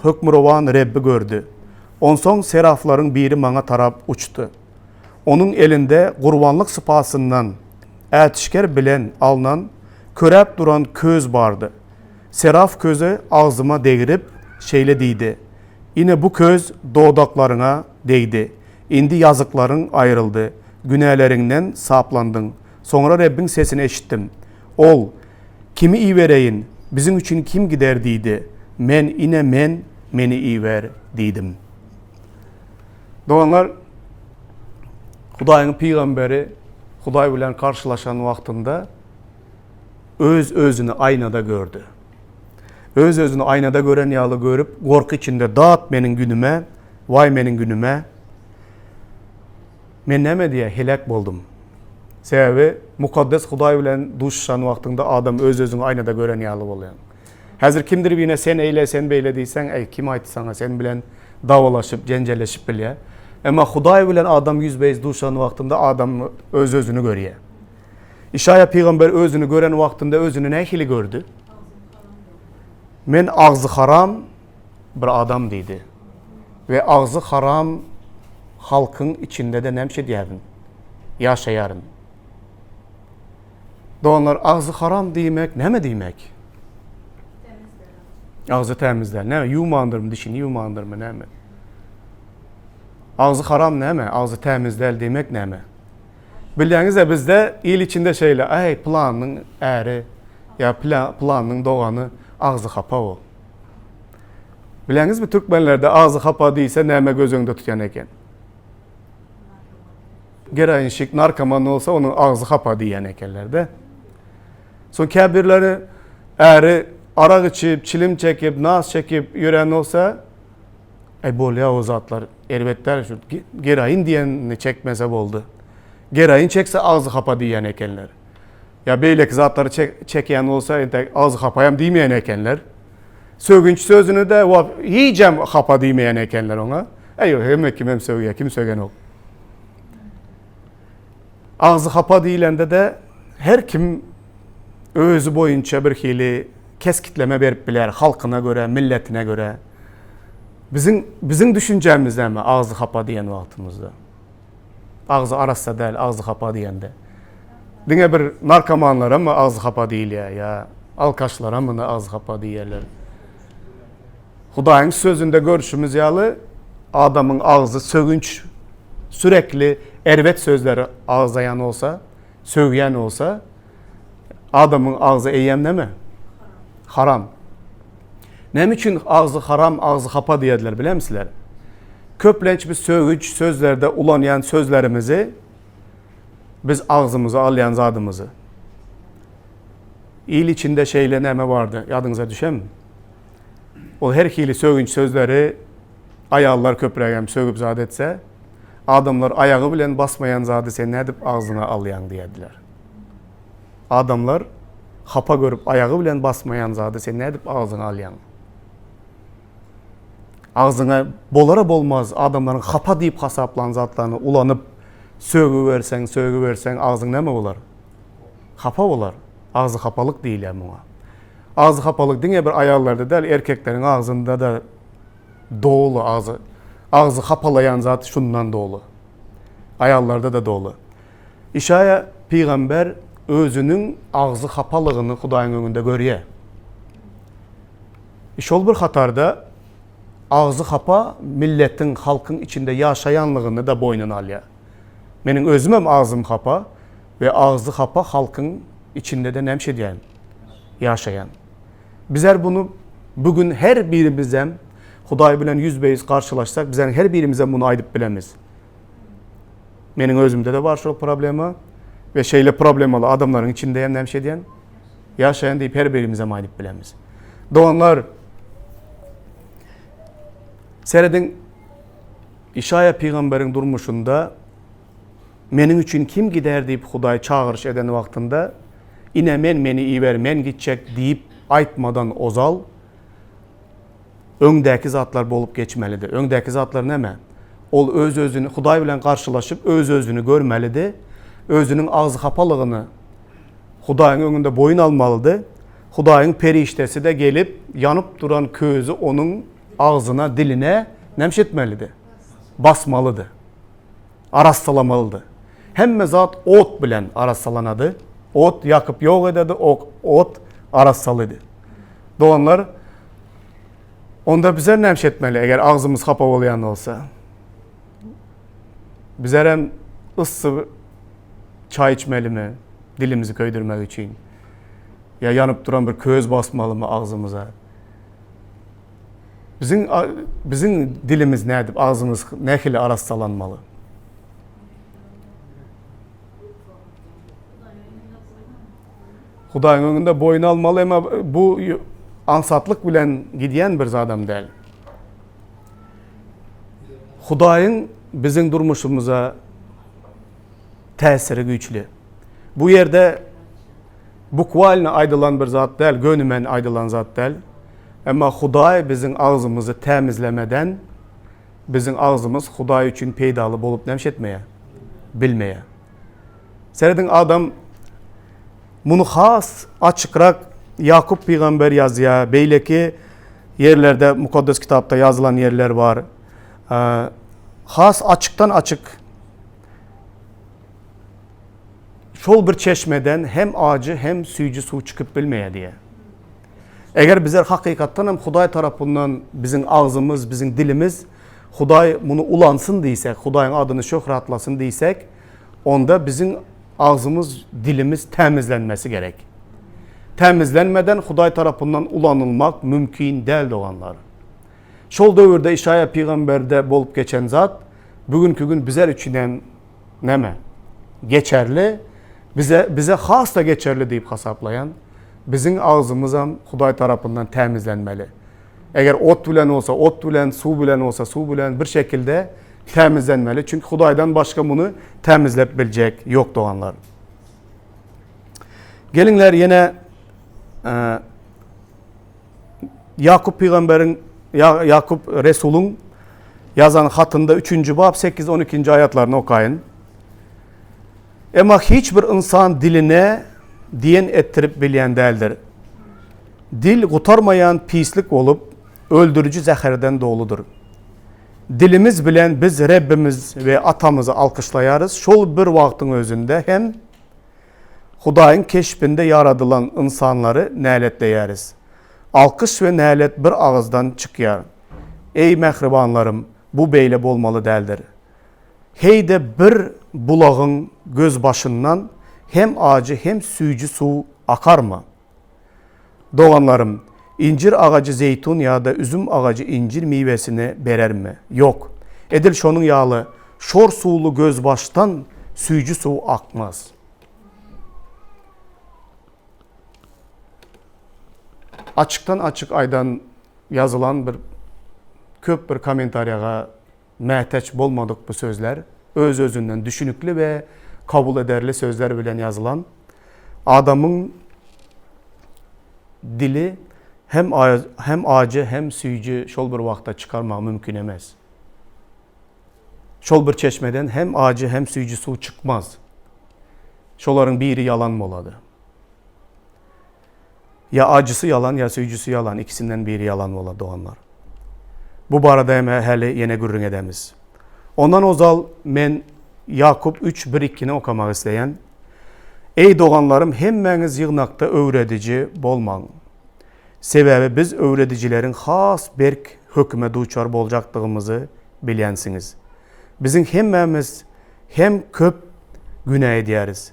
Hökmürowan Rebbi gördi. Onsoň seraflaryň biri maňa tarap uçdy. Onuň elinde gurbanlyk sypasyndan ätişger bilen alnan köräp duran köz bardy. Seraf közi agzyma degrip, şeýle diýdi, Ine, bu köz dodaklaryňa degdi. Indi ýazyklaryň aýryldy, günäleriňden saplandyň. Soňra Rebbiň sesini eşitdim. Ol, Kimi ibereýin, biziň üçin kim gider diýdi. Men, Ine, men, meni iber diýdim. Doganlar, Hudaýyň pygamberi Hudaý bilen garşylaşan wagtynda öz-özüni aýnada gördi. Öz-özüni aýnada gören ýaly görüp, gorky içinde dat meniň günüme, waý meniň günüme. Men näme diýýär, heläk boldum. Sebäbi mukaddes Hudaý bilen duşuşan wagtyňda adam öz-özüňi aýnada gören ýaly bolýar. Häzir kimdir birine sen eýle, sen beýle diýseň, äý, kim aýtdy saňa, sen bilen dawalaşyp, jenjelleşip bilýär. Emma Hudaý bilen adam ýüzbe-ýüz duşan wagtynda adam öz-özüni görýär. Işaýa pygamber özüni gören wagtynda özüni nähili gördi? Men agzy haram bir adam diýdi. We agzy haram halkyň içinde-de näme edýärin? Ýaşaýaryn. Doganlar, agzy haram diýmek näme diýmek? Agzy tämiz däl. Näme, ýuwmandyrmy, dişini ýuwmandyrmy, näme? Agzy haram näme? Agzy tämiz däl diýmek näme? Bilýäňiz-ä bizde il içinde şeýle, Äý, pylanynyň äri ýa pylanynyň dogany agzy hapa ol. Bilýäňizmi türkmenlerde agzy hapa diýse näme göz öňünde tutýan eken? Geroinşik, narkoman bolsa onuň agzy hapa diýýän ekenler-de. Soň käbirleri äri arak içip, çilim çekip, nas çekip ýören bolsa, Äý bolýa o zatlar erbet däl şu geroin diýenini çekmese boldy. Geroin çekse agzy hapa diýýän ekenler. Ýa beýleki zatlary çekýän bolsa entek agzy hapaýam diýmeýän ekenler. Sögünç sözüni-de hijem hapa diýmeýän ekenler oňa. Äý hemme kimem sögýär, kim sögenok. Agzy hapa diýlende-de her kim özi boýunça bir hili keskitleme berip biler, halkyna görä, milletine görä. Biziň biziň düşünjämiz näme agzy hapa diýen wagtymyzda? Agzy arassa däl, agzy hapa diýende. Diňe bir narkomanlara mı agzy hapa diýilýär ýa alkaşlara mı agzy hapa diýýärler? Hudaýyň sözünde görşümiz ýaly, adamyň agzy sögünç, sürekli erbet sözleri agzaýan bolsa, sögýän bolsa, adamyň agzy eýýäm näme? Haram. Näme üçin agzy haram, agzy hapa diýerler bilemsizler? Köplenç biz sögünç sözlerde ulanýan sözlerimizi biz agzymyza alýan zadymyzy. Il içinde şeýle näme bardy, ýadyňyza düşenmi? Ol her hili sögünç sözleri aýallar köprägem sögüp zat etse, adamlar aýagy bilen basmaýan zady sen nädip agzyňa alýaň diýerdiler. Adamlar hapa görüp aýagy bilen basmaýan zady sen nädip agzyňa alýaň? Agzyňa bolara bolmaz adamlaryň hapa diýip hasaplan zatlaryny ulanyp sögüberseň, sögüberseň agzyň näme bolar? Hapa bolar. Agzy hapalyk diýilýär muňa. Agzy hapalyk diňe bir aýallarda däl, erkekleriň agzynda-da doly agzy. Agzy hapalaýan zat şundan doly. Aýallarda-da doly. Işaýa pygamber özüniň agzy hapalygyny Hudaýyň öňünde görýär. Şol bir hatarda agzy hapa milletiň, halkyň içinde ýaşaýanlygyny-da boýnuna alýar. Meniň özümem agzym hapa we agzy hapa halkyň içinde-de näme edýän? Ýaşaýan. Bizler bunu bu gün her birimizem Hudaý bilen ýüzbe-ýüz garşylaşsak, bizleriň her birimizem muny aýdyp bilemiz. Meniň özümde-de bar şol problema we şeýle problemaly adamlaryň içinde hem näme edýän? Ýaşaýan diýip her birimizem aýdyp bilemiz. Doganlar, serediň Işaýa pygamberiň durmuşynda Meniň üçin kim gider diýip Hudaý çagyryş eden wagtynda, Ine men, meni iber, men gitjek diýip aýtmadan ozal, öňdäki zatlar bolup geçmelidi. Öňdäki zatlar näme? Ol öz-özüni Hudaý bilen garşylaşyp, öz-özüni görmelidi, özüniň agzyhapalygyny Hudaýyň öňünde boýun almalydy. Hudaýyň perişdesi-de gelip, ýanyp duran közi onuň agzyna, diline näme etmelidi? Basmalydy. Arassalamalydy. Hemme zat ot bilen arassalanady. Ot ýakyp ýok ededi, ok, ot arassalydy. Doganlar, onda bizler näme etmeli, eger agzymyz hapa bolýan bolsa? Bizler hem yssy çaý içmelimi, dilimizi köýdürmek üçin? Ýa ýanyp duran bir köz basmalymy agzymyza? Biziň biziň dilimiz nädip, agzymyz nähili arassalanmaly? Hudaýyň öňünde boýun almaly, emma bu aňsatlyk bilen gidýän bir zadam däl. Hudaýyň biziň durmuşymyza täsiri güýçli. Bu ýerde Bukvalno aýdylan bir zat däl, gönümen aýdylan zat däl. Emma Hudaý biziň agzymyzy tämizlemeden biziň agzymyz Hudaý üçin peýdaly bolup näme etmeýär? Bilmeýär. Serediň adam muny has açykrak Ýakup pygamber ýazýar, beýleki ýerlerde Mukaddes Kitapda ýazylan ýerler bar. Has açykdan açyk Şol bir çeşmeden hem ajy hem süýji suw çykyp bilmeýär diýýär. Eger bizler hakykatdan hem Hudaý tarapyndan biziň agzymyz, biziň dilimiz. Hudaý muny ulansyn diýsek, Hudaýyň adyny şöhratlasyn diýsek, onda biziň agzymyz, dilimiz tämizlenmesi gerek. Tämizlenmeden Hudaý tarapyndan ulanylmak mümkin däl doganlar. Şol döwürde Işaýa pygamberde bolup geçen zat bu günki gün bizler üçin hem näme? Geçerli. Bize bize has-da geçerli diýip hasaplaýan. Biziň agzymyzam Hudaý tarapyndan tämizlenmeli. Eger ot bilen bolsa ot bilen, suw bilen bolsa suw bilen bir şekilde tämizlenmeli. Çünki Hudaýdan başga muny tämizlep biljek ýok doganlar. Geliňler ýene e, Ýakup pygamberiň Ýakup resulyň ýazan hatynda 3-nji bap 8-12-nji aýatlaryny okaýyn. Emma hiç bir ynsan diline diýen etdirip bilýän däldir. Dil gutarmaýan pislik bolup, öldüriji zäherden doludyr. Dilimiz bilen biz Rebbimiz we Atamyzy alkyşlaýarys, şol bir wagtyň özünde hem Hudaýyň keşbinde ýaradylan ynsanlary näletleýäris. Alkyş we nälet bir agyzdan çykýar. Eý, mähribanlarym, bu beýle bolmaly däldir. Heý-de bir bulagyň gözbaşyndan hem ajy, hem süýji suw akarmy? Doganlarym, injir agajy zeýtun ýa-da üzüm agajy injir miwesini berermi? Ýok. Edil şonuň ýaly, şor suwly gözbaşdan süýji suw akmaz. Açykdan-açyk aýdan ýazylan bir köp bir kommentariýaga mätäç bolmadyk bu sözler öz-özünden düşünikli we kabul ederli sözler bilen ýazylan. Adamyň dili hem hem ajy hem süýji şol bir wagtda çykarmagy mümkin emes. Şol bir çeşmeden hem ajy hem süýji suw çykmaz. Şolaryň biri ýalan bolady. Ýa ajysy ýalan, ýa süýjüsi ýalan, ikisinden biri ýalan bolar doganlar. Bu barada hem häli ýene gürrüň edemiz. Ondan ozal men Ýakup üç, bir, ikini okamak isleýän. Eý doganlarym, hemmäňiz ýygnakda öwrediji bolmaň. Sebäbi biz öwredijileriň has berk höküme duçar boljakdygymyzy bilýänsiňiz. Biziň hemmämiz hem köp günä edýäris.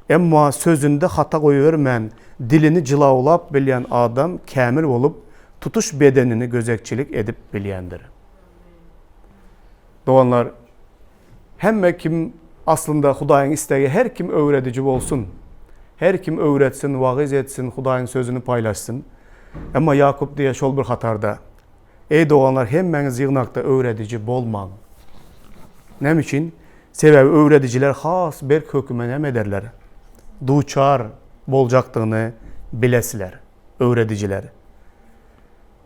Emma sözünde hata goýbermän, dilini jylawlap bilýän adam kämil bolup, tutuş bedenini gözegçilik edip bilýändir. Doganlar, hemme kim, aslynda Hudaýyň islegi her kim öwrediji bolsun. Her kim öwretsin, wagyz etsin, Hudaýyň sözüni paýlaşsyn. Emma Ýakup diýýär şol bir hatarda, Eý doganlar, hemmäňiz ýygnakda öwrediji bolmaň. Näme üçin? Sebäbi öwredijiler has berk höküme näme ederler? Duçar boljakdygyny bilesiler, öwredijiler.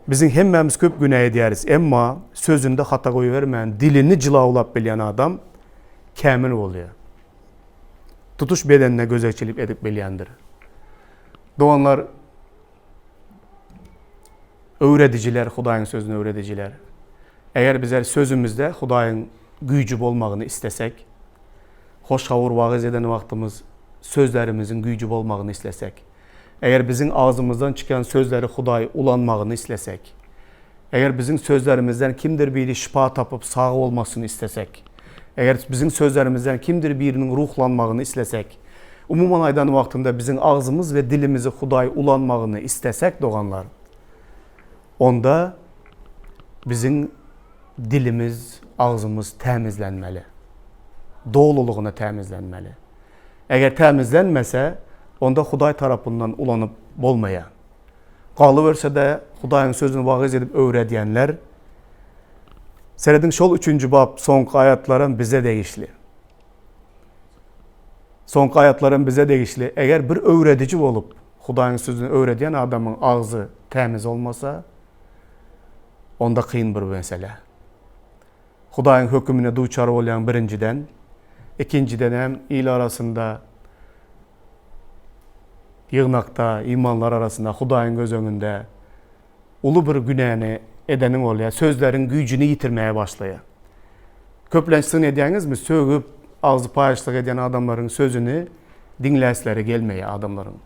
Biziň hemmämiz köp günä edýäris, emma sözünde hata goýbermän, dilini jylawlap bilýän adam kämil bolýar. Tutuş bedenine gözegçilik edip bilýändir. Doganlar, öwredijiler, Hudaýyň sözüni öwredijiler. Eger bizler sözümizde Hudaýyň güýji bolmagyny islesek, hoş habar wagyz eden wagtymyz sözlerimiziň güýji bolmagyny islesek, eger biziň agzymyzdan çykýan sözleri Hudaý ulanmagyny islesek, eger biziň sözlerimizden kimdir biri şypa tapyp sag bolmasyny islesek, eger biziň sözlerimizden kimdir biriniň ruhlanmagyny islesek, umuman aýdan wagtynda biziň agzymyz we dilimizi Hudaý ulanmagyny islesek doganlar, Onda biziň dilimiz, agzymyz tämizlenmeli. Dolulygyna tämizlenmeli. Eger tämizlenmese, onda Hudaý tarapyndan ulanyp bolmaýar. Galyberse-de, Hudaýyň sözüni wagyz edip öwredýänler, serediň şol üçünji bap soňky aýatlaram bize degişli. Soňky aýatlaram bize degişli. Eger bir öwrediji bolup, Hudaýyň sözüni öwredýän adamyň agzy tämiz bolmasa, onda kyn bir mesele. Hudaýyň hökümine duçar bolýaň birinjiden, ikinjiden hem il arasynda, ýygnakda, imanlar arasynda Hudaýyň göz öňünde uly bir günäni edeniň bolýar, sözleriň güýjüni ýitirmäge başlaýar. Köplenç syn edýäňizmi, sögüp, agzy paýyşlyk edýän adamlaryň sözüni diňläsleri gelmeýär adamlaryň.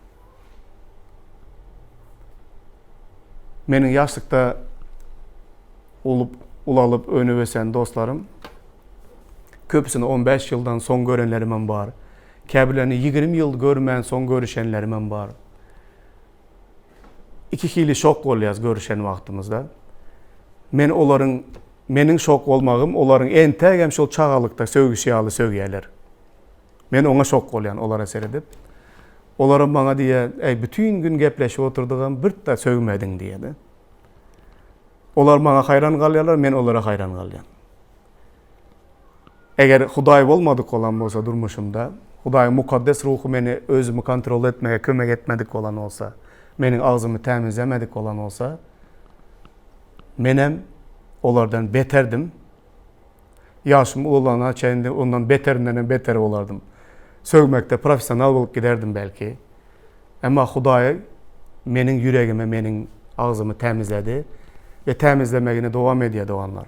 Meniň ýaşlykda bolup. ulalyp önüp ösen dostlarym. Köpüsini 15 ýyldan soň görenlerimem bar. Käbirlerini 20 ýyl görmän soň görüşenlerimem bar. Iki hili şok bolýas görüşen wagtymyzda. Men olaryň meniň şok bolmagym olaryň entägem şol çagalykda sögüşi ýaly sögýäler. Men oňa şok bolýan olara seredip. Olaram maňa diýýär, Äý, bütin gün gepleşip oturdygam bir-de sögmediň diýýär-de. Olar maňa haýran galýarlar, men olara haýran galýan. Eger Hudaý bolmadyk bolan bolsa durmuşymda, Hudaýyň Mukaddes Ruhy meni özümi kontrol etmege kömek etmedik bolan bolsa, meniň agzymy tämizlemedik bolan bolsa, menem olardan beterdim. Ýaşym ulalana çenli ondan beterindenem beter bolardym. Sögmekde professional bolup giderdim belki. Emma Hudaý meniň ýüregimi, meniň agzymy tämizledi we tämizlemegini dowam edýär doganlar.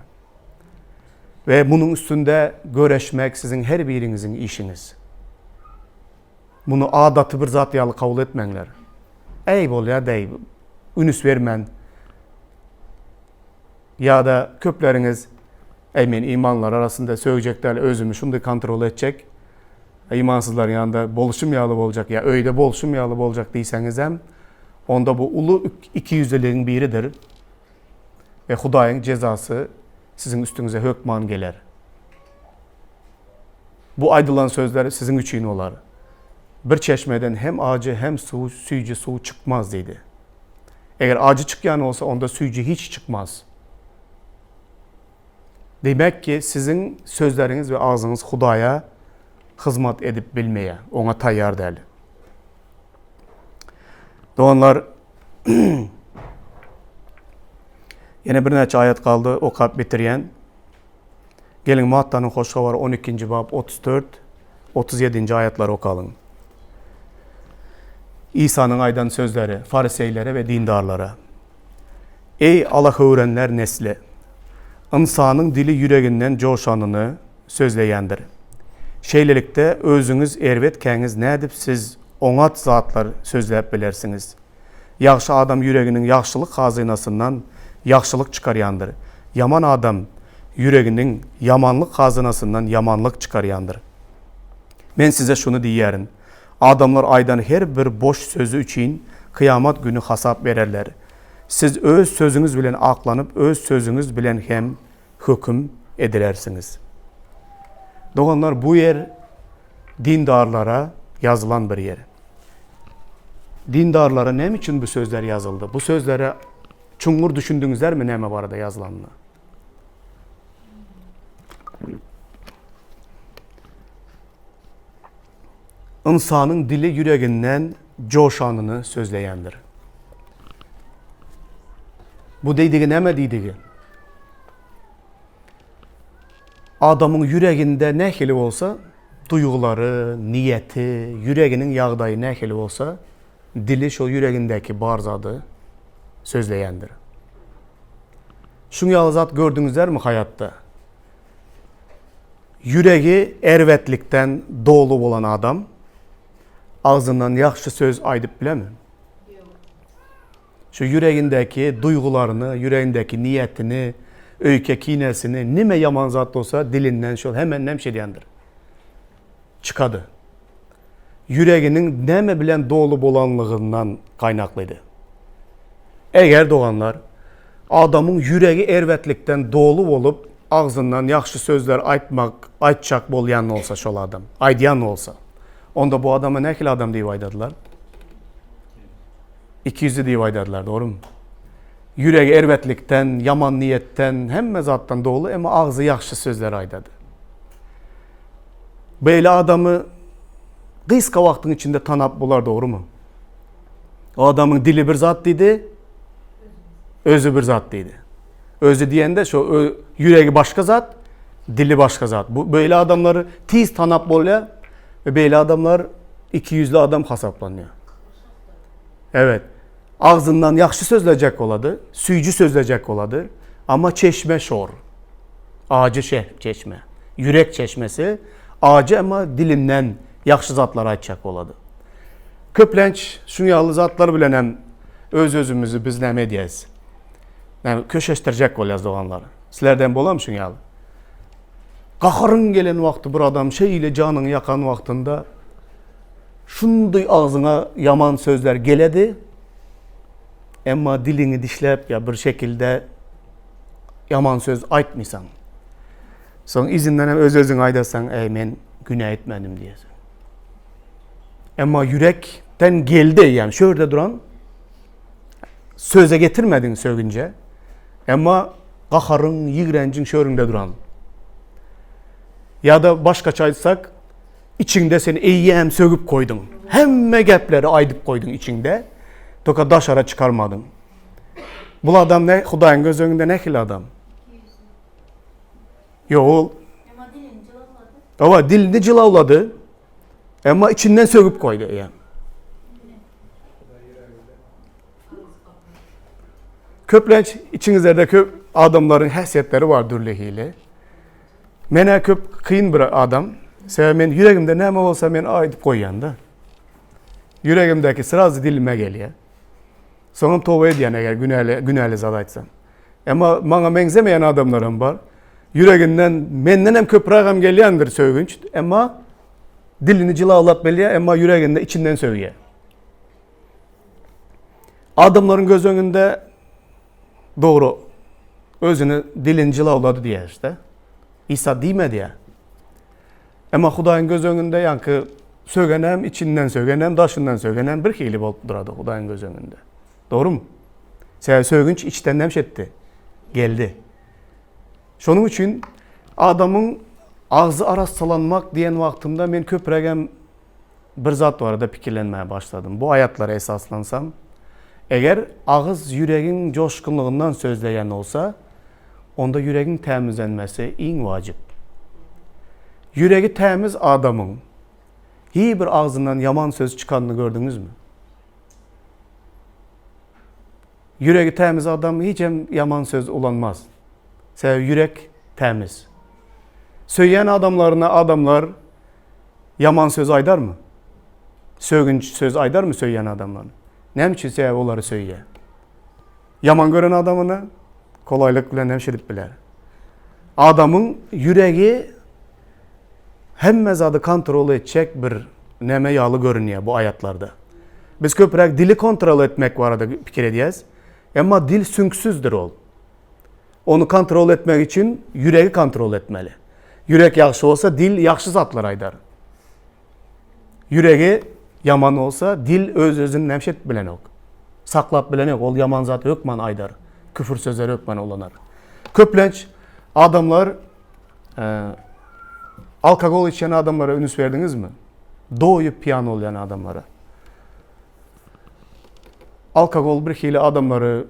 We munuň üstünde göreşmek siziň her biriňiziň işiňiz. Muny adaty bir zat ýaly kabul etmäňler. Äý bolýa deý, ünüs bermän. Ýa-da köpleriňiz, Äý men imanlylar arasynda sögjek däl, özümi şunday kontrol etjek, imansyzlaryň ýanynda bolşum ýaly boljak ýa öýde bolşum ýaly boljak diýseňizem, onda bu uly ikiýüzliligiň biridir we Hudaýyň jezasy siziň üstüňize hökman geler. Bu aýdylan sözler siziň üçin bolar. Bir çeşmeden hem ajy, hem suw, süýji suw çykmaz diýdi. Eger ajy çykýan bolsa, onda süýji hiç çykmaz. Diýmek ki, siziň sözleriňiz we agzyňyz Hudaýa hyzmat edip bilmeýär, oňa taýýar däl. Doganlar, ýene birnäçe aýat galdy, okap bitirýän. Geliň Mattanyň Hoş Habary 12-nji bap 34, 37-nji aýatlary okalyň. Isanyň aýdan sözleri fariseýlere we dindarlara. Eý, alahöwrenler nesli! Ynsanyň dili ýüreginden joşanyny sözleýändir. Şeýlelikde, özüňiz erbetkäňiz nädip siz oňat zatlar sözläp bilersiňiz? Ýagşy adam ýüreginiň ýagşylyk hazynasyndan ýagşylyk çykarýandyr. Ýaman adam ýüreginiň ýamanlyk hazynasyndan ýamanlyk çykarýandyr. Men size şuny diýýärin, adamlar aýdan her bir boş sözi üçin kyýamat güni hasap bererler. Siz öz sözüňiz bilen aklanyp, öz sözüňiz bilen hem höküm edilersiňiz. Doganlar, bu ýer dindarlara ýazylan bir ýer. Dindarlara näme üçin bu sözler ýazyldy? Bu sözlere çuňňur düşündiňizlermi näme barada ýazylanyna? Ynsanyň dili ýüreginden joşanyny sözleýändir. Bu diýdigi näme diýdigi? Adamyň ýüreginde nähili bolsa, duýgulary, niýeti, ýüreginiň ýagdaýy nähili bolsa, dili şol ýüregindäki bar zady sözleýändir. Şuň ýaly zat gördüňizlermi haýatda? Ýüregi erbetlikden doly bolan adam agzyndan ýagşy söz aýdyp bilemi? Ýok. Şu ýüregindäki duýgularyny, ýüregindäki niýetini, öýke-kinesini, nime ýaman zat bolsa dilinden şol hemennem şeýdýändir. Çykady. Ýüreginiň näme bilen doly bolanlygyndan gaýnaklydy. Eger doganlar, adamyň ýüregi erbetlikden doly bolup, agzyndan ýagşy sözler aýtmak, aýtjak bolýan bolsa şol adam, aýdýan bolsa, onda bu adama nähili adam diýip aýdadylar? Ikiýüzli diýip aýdarlar, dogrumy? Ýüregi erbetlikden, ýaman niýetden, hemme zatdan doly, emma agzy ýagşy sözler aýdady. Beýle adamy gysga wagtyň içinde tanap bolar, dogrumy? O adamyň dili bir zat diýdi, özi bir zat diýdi. Özi diýende şo ýüregi başga zat, dili başga zat. Bu beýle adamlary tiz tanap bolýar we beýle adamlar ikiýüzli adam hasaplanýar. Evet. Agzyndan ýagşy sözlejek bolady, süýji sözlejek bolady. Amma çeşme şor. Ajy çeşme. Ýürek çeşmesi ajy emma dilinden ýagşy zatlar aýtjak bolady. Köplenç şuň ýaly zatlar bilen hem öz-özümizi biz näme edýäs? Näme köşeşdirjek bolýas doganlar. Sizlerden bolam şuň ýaly. Gaharyň gelen wagty bir adam şeýle janyňy ýakan wagtynda şunday agzyňa ýaman sözler geledi. Emma diliňi dişläp ýa bir şekilde ýaman söz aýtmysaň. Soň yzyndan hem öz-özüňe aýdarsaň, eý men günä etmedim diýersiň. Emma ýürekden geldi, ýani şu ýerde duran söze getirmediň sögünje. Emma gaharyň, ýigrenjiň şu ýeriňde duran. Ýa-da başgaça aýtsak, içiňde sen eýýäm sögüp goýduň. Hemme gepleri aýdyp goýduň içiňde, toka daşara çykarmadyň. Bul adam ne Hudaýyň göz öňünde nähili adam? Ýok, ol Emma dilini jylawlady. Hawa, dilini jylawlady. Emma içinden sögüp goýdy eýýäm. Köplenç içiňizlerde köp adamlaryň häsiýetleri bar dürli hili. Menä köp kyn bir adam. Sebäbi men ýüregimde näme bolsa men aýdyp goýýan-da. Ýüregimdäki srazy dilime gelýär. Soňam toba edýän eger günäli günäli zat aýtsam. Emma maňa meňzemeýän adamlar hem bar. Ýüreginden menden hem köpräk hem gelýändir sögünç. Emma dilini jylawlap bilýär, emma ýüreginde içinden sögýär. Adamlaryň göz öňünde dogry özüni dilini jylawlady diýýär işte. Isa diýmedi ýa. Emma Hudaýyň göz öňünde ýaňky sögenem, içinden sögenem, daşyndan sögenem bir hili bolup durady Hudaýyň göz öňünde. Dogrumy? Sebäbi sögünç içden näme etdi? Geldi. Şonuň üçin adamyň agzy arassalanmak diýen wagtymda men köprägem bir zat barada pikirlenmäge başladym. Bu aýatlara esaslansam, eger agyz ýüregiň joşgunlygyndan sözleýän bolsa, onda ýüregiň tämizlenmesi iň wajyp. Ýüregi tämiz adamyň hiý bir agzyndan ýaman söz çykanyny gördüňizmi? Ýüregi tämiz adam hiç hem ýaman söz ulanmaz. Sebäbi ýürek tämiz. Söýýän adamlaryna adamlar ýaman söz aýdarmy? Sögünç söz aýdarmy söýýän adamlaryna? Näme üçin? Sebäbi olary söýýär. Ýaman gören adamyna kolaýlyk bilen hem şeýdip biler. Adamyň ýüregi hemme zady kontrol etjek bir neme ýaly görünýär bu aýatlarda. Biz köpräk dili kontrol etmek barada pikir edýäs. Emma dil süňksüzdir ol. Ony kontrol etmek üçin ýüregi kontrol etmeli. Ýürek ýagşy bolsa dil ýagşy zatlar aýdar. Ýüregi ýaman bolsa dil öz-özüni näme edip bilenok. Saklap bilenok, ol ýaman zat hökman aýdar. Küfür sözleri hökman ulanar. Köplenç adamlar e, alkogol içen adamlara üns berdiňizmi? Doýup piýan bolýan adamlara. Alkogol bir hili adamlary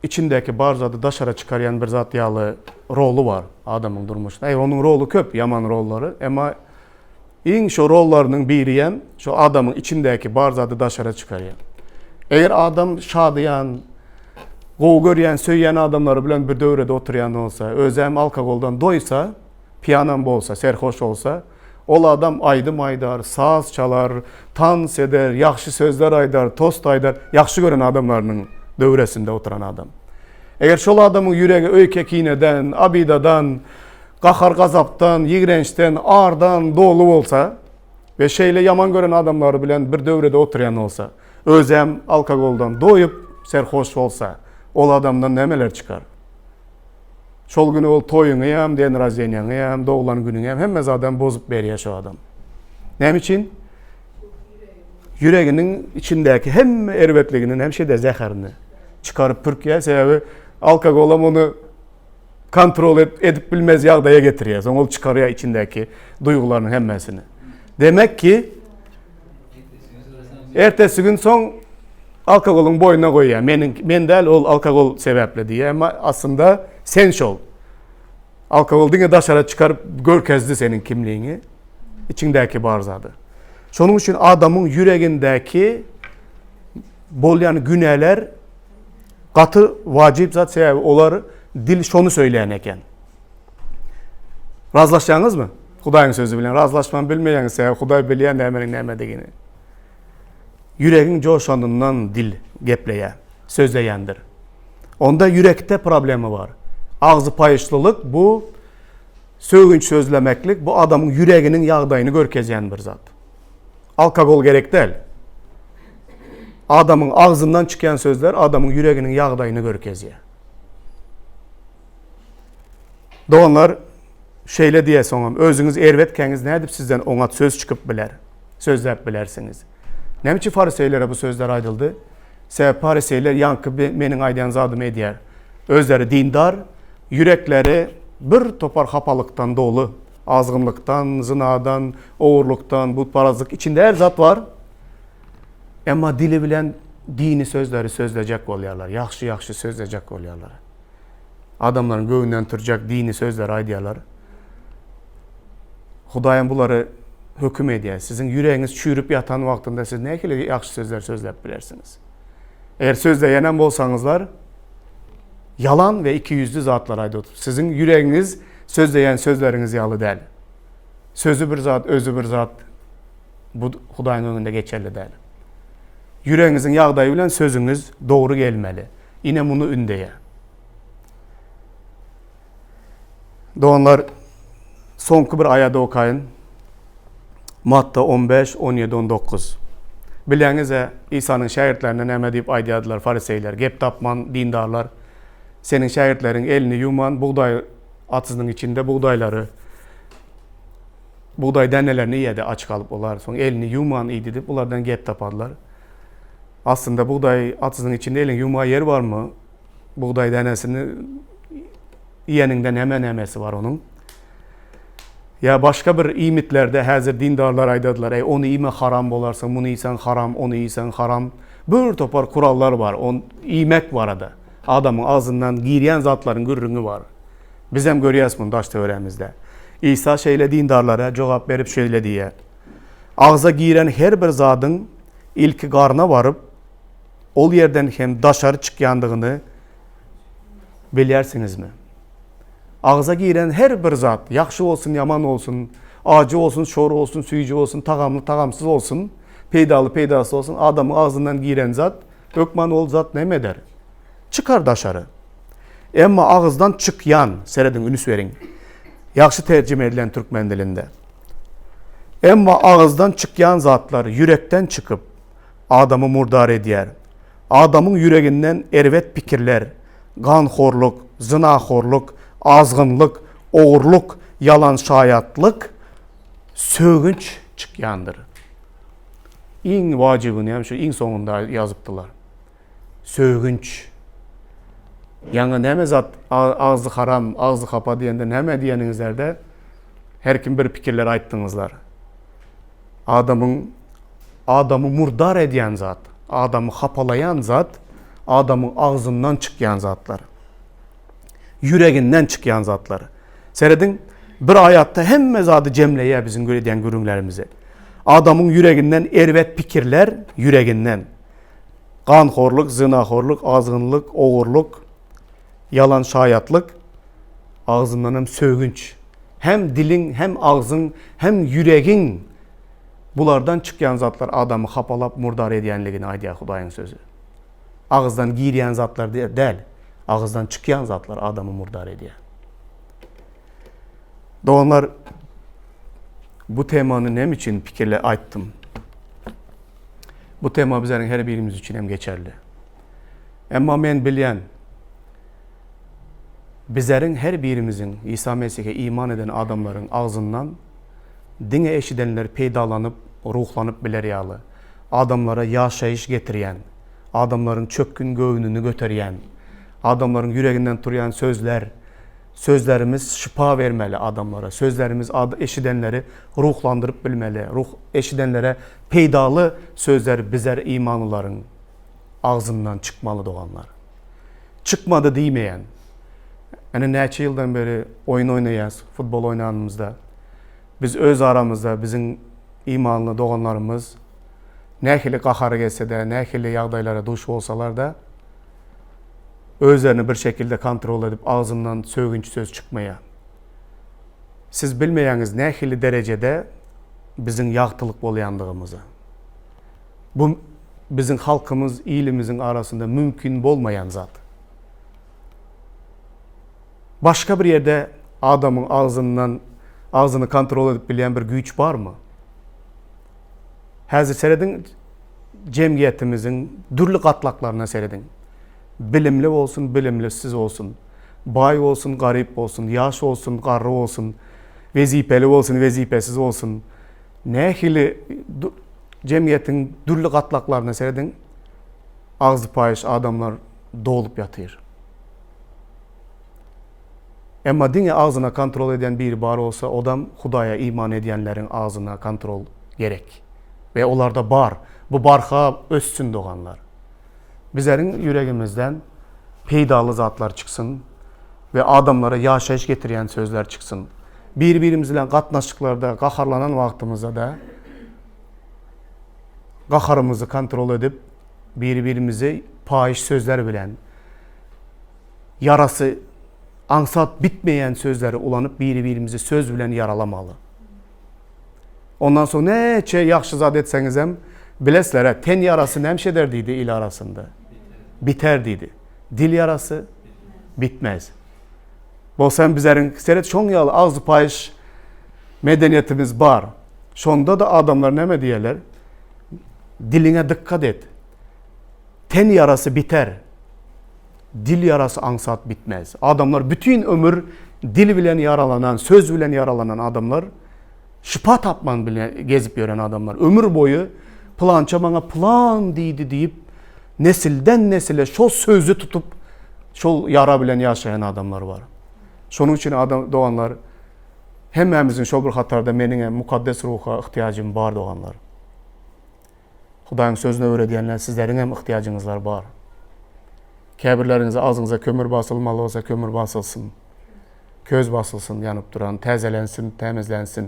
içindäki bar zady daşara çykarýan bir zat ýaly roly bar adamyň durmuşynda. Eý, onuň roly köp, ýaman rollary. Emma iň şo rollarynyň biri hem şo adamyň içindäki bar zady daşara çykarýar. Eger adam şadyýan, gowy görýän, söýýän adamlary bilen bir döwrede oturýan bolsa, özem alkogoldan doýsa, piýanam bolsa, serhoş bolsa, ol adam aýdym aýdar, saz çalar, tans eder, ýagşy sözler aýdar, tost aýdar, ýagşy gören adamlarynyň döwresinde oturan adam. Eger şol adamyň ýüregi öýke-kineden, abidadan, gahar-gazapdan, ýigrençden, ardan doly bolsa we şeýle ýaman gören adamlary bilen bir döwrede oturýan bolsa, özem alkogoldan doýup, serhoş bolsa, ol adamdan nämeler çykar? Şol güni ol toýuňy hem, den rozdeniýaňy hem, doglan günüňi hem, hemme zadam bozup berýär şo adam. Näme üçin? Ýüreginiň içindäki hemme erbetligini hem şeýde zäherini çykaryp pürkýär. Sebäbi alkogolam ony kontrol edip bilmez ýagdaýa getirýär. Soň ol çykarýar içindäki duýgularynyň hemmesini. Demek ki, ertesi gün soň alkogolyň boýnuna goýýar. Meniň men däl ol alkogol sebäpli diýýär. Emma aslynda sen şol. Alkogol diňe daşara çykaryp görkezdi seniň kimligiňi, içiňdäki bar zady. Şonuň üçin adamyň ýüregindäki bolýan günäler gaty wajyp zat sebäbi olar dil şony söýleýän eken. Razlaşýaňyzmy? Hudaýyň sözi bilen razlaşman bilmeýäňiz sebäbi Hudaý bilýär nämeniň nämedigini. Ýüregiň joşanyndan dil gepleýär, sözleýändir. Onda ýürekde problema bar. Agzy paýyşlylyk bu sögünç sözlemeklik bu adamyň ýüreginiň ýagdaýyny görkezýän bir zat. Alkogol gerek däl. Adamyň agzyndan çykýan sözler adamyň ýüreginiň ýagdaýyny görkezýär. Doganlar şeýle diýýär soňam, özüňiz erbetkäňiz nädip sizden oňat söz çykyp biler, sözläp bilersiňiz? Näme üçin fariseýlere bu sözler aýdyldy? Sebäbi fariseýler ýaňky meniň aýdýan zadymy edýär. Özleri dindar, ýürekleri bir topar hapalykdan doly, azgynlykdan, zynadan, ogurlykdan, butparazlyk içinde her zat bar. Emma dili bilen dini sözleri sözlejek bolýarlar, ýagşy-ýagşy sözlejek bolýarlar. Adamlaryň göwnünden turjak dini sözleri aýdýarlar. Hudaýam bulary höküm edýär. Siziň ýüregiňiz çüýrüp ýatan wagtynda siz nähili ýagşy sözler sözläp bilersiňiz? Eger sözleýänem bolsaňyzlar, ýalan we ikiýüzli zatlar aýdyp, siziň ýüregiňiz sözleýän sözleriňiz ýaly däl. Sözi bir zat, özi bir zat bu Hudaýyň öňünde geçerli däl. Ýüregiňiziň ýagdaýy bilen sözüňiz dogry gelmeli. Ine muny ündeýär. Doganlar, soňky bir aýady okaýyn. Matta 15, 17, 19. Bilýäňiz-ä, Isanyň şägirtlerine näme diýip aýdýardylar fariseýler, gep tapman dindarlar, Seniň şägirtleriň elini ýuwman, bugdaý atyzynyň içinde bugdaýlary, bugdaý dänelerini iýýärdi aç galyp olar. Soň elini ýuwman iýdi diýip, bulardan gep tapardylar. Aslynda bugdaý atyzynyň içinde eliňi ýuwmaga ýer barmy? Bugdaý dänesini iýeniňde näme nämesi bar onuň? Ýa başga bir iýmitlerde häzir dindarlar aýdadylar, eý ony iýme haram bolarsyň, muny iýseň haram, ony iýseň haram. Bir topar kurallar bar, on iýmek barada. Adamyň agzyndan girýän zatlaryň gürrüňi bar. Bizem görýäs muny daş-töweregimizde. Isa şeýle dindarlara jogap berip şeýle diýýär. Agza giren her bir zadyň ilki garna baryp, ol ýerden hem daşary çykýandygyny bilýärsiňizmi? Agza giren her bir zat, ýagşy bolsun, ýaman bolsun, ajy bolsun, şor bolsun, süýji bolsun, tagamly, tagamsyz bolsun, peýdaly, peýdasyz bolsun, adamyň agzyndan giren zat, hökman ol zat näme eder? Çykar daşary. Emma agyzdan çykýan, serediň, üns beriň, ýagşy terjime edilen türkmen dilinde. Emma agyzdan çykýan zatlar ýürekden çykyp, adamy murdar edýär. Adamyň ýüreginden erbet pikirler, ganhorluk, zynahorluk, azgynlyk, ogurlyk, ýalan şaýatlyk, sögünç çykýandyr. Iň wajybyny hem şu iň soňunda ýazypdylar. Sögünç. Ýaňy näme zat agzy haram, agzy hapa diýende näme diýeniňizlerde her kim bir pikirler aýtdyňyzlar. Adamyň adamy murdar edýän zat, adamy hapalaýan zat adamyň agzyndan çykýan zatlar. Ýüreginden çykýan zatlar. Serediň, bir aýatda hemme zady jemleýär biziň edýän gürrüňlerimizi. Adamyň ýüreginden erbet pikirler, ýüreginden. Ganhorluk, zynahorluk, azgynlyk, ogurlyk, ýalan şaýatlyk, agzyndan hem sögünç. Hem diliň, hem agzyň, hem ýüregiň bulardan çykýan zatlar adamy hapalap murdar edýänligini aýdýar Hudaýyň sözi. Agyzdan girýän zatlar däl, agyzdan çykýan zatlar adamy murdar edýär. Doganlar, bu temany näme üçin pikirle aýtdym? Bu tema bizleriň her birimiz üçin hem geçerli. Emma men bilýän, bizleriň her birimiziň Isa Mesihe iman eden adamlaryň agzyndan diňe eşidenler peýdalanyp, ruhlanyp biler ýaly, adamlara ýaşaýyş getirýän, adamlaryň çökgün göwnüni göterýän, adamlaryň ýüreginden turýan sözler, Sözlerimiz şypa bermeli adamlara, sözlerimiz eşidenleri ruhlandyryp bilmeli, ruh eşidenlere peýdaly sözler bizer imanlylaryň agzyndan çykmaly doganlar. Çykmady diýmeýän. Ene näçe ýyldan beri oýun oýnaýas, futbol oýnanymyzda. Biz öz aramyzda biziň imanly doganlarymyz nähili gahary gelse-de, nähili ýagdaýlara duş bolsalar-da, Özlerini bir şekilde kontrol edip agzyndan sögünç söz çykmaýar. Siz bilmeýäňiz nähili derejede biziň ýagtylyk bolýandygymyzy. Bu biziň halkymyz, ilimiziň arasynda mümkin bolmaýan zat. Başga bir ýerde adamyň agzyndan agzyny kontrol edip bilýän bir güýç barmy? Häzir serediň jemgyýetimiziň dürli gatlaklaryna serediň. Bilimli bolsun, bilimlisiz bolsun, baý bolsun, garyp bolsun, ýaş bolsun, garry bolsun, wezipeli bolsun, wezipesiz bolsun, nähili jemgyýetiň dürli gatlaklaryna serediň, agzy paýyş adamlar dolup ýatyr. Emma diňe agzyna kontrol edýän biri bar bolsa, odam Hudaýa iman edýänleriň agzyna kontrol gerek. We olarda bar. Bu barha össün doganlar. Bizleriň ýüregimizden peýdaly zatlar çyksyn we adamlara ýaşaýyş getirýän sözler çyksyn. Bir-birimiz bilen gatnaşyklarda gaharlanan wagtymyzda-da gaharymyzy kontrol edip, bir-birimizi paýyş sözler bilen, ýarasy aňsat bitmeýän sözleri ulanyp biri-birimizi söz bilen ýaralamaly. Ondan soň näçe ýagşy zat etseňizem, bilesizler-ä, ten ýarasy nämişe eder diýdi il arasynda. Biter diýdi. Dil ýarasy bitmez. Bolsa hem bizleriň seret şoň ýaly agzy paýyş medeniýetimiz bar. Şonda-da adamlar näme diýerler? Diliňe dykgat et. Ten ýarasy biter. Dil ýarasy aňsat bitmez. Adamlar bütin ömür dil bilen ýaralanan, söz bilen ýaralanan adamlar, şypa tapman bile gezip ýören adamlar. Ömür boýy pylança maňa pylan diýdi diýip, nesilden nesile şol sözi tutup, şol ýara bilen ýaşaýan adamlar bar. Şonuň üçin adam doganlar hemmämiziň şol bir hatarda meniň hem mukaddes ruha yhtyýajym bar doganlar. Hudaýyň sözüni öwredýänler sizleriň hem yhtyýajyňyzlar bar. Käbirleriňize agzyňyza kömür basylmaly bolsa kömür basylsyn. Köz basylsyn ýanyp duran, täzelensin, tämizlensin.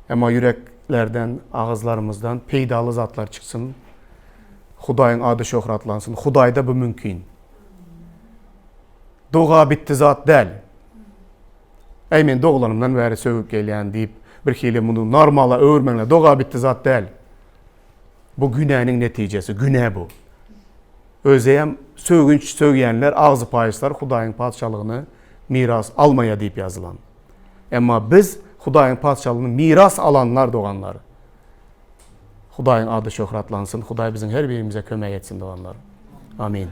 Emma ýüreklerden, agyzlarymyzdan peýdaly zatlar çyksyn. Hudaýyň ady şöhratlansyn. Hudaýda bu mümkin. Doga bitdi zat däl. Äý men doglanymdan bäri sögüp gelýän diýip birhili muny normala öwürmeňler. Dogabitdi zat däl. Bu günäniň netijesi, günä bu. Özem sögünç sögýänler, agzy paýyşlar Hudaýyň patyşalygyny miras almaýar diýip ýazylan. Emma biz Hudaýyň patyşalygyny miras alanlar doganlar. Hudaýyň ady şöhratlansyn. Hudaý biziň her birimize kömek etsin doganlar. Amin.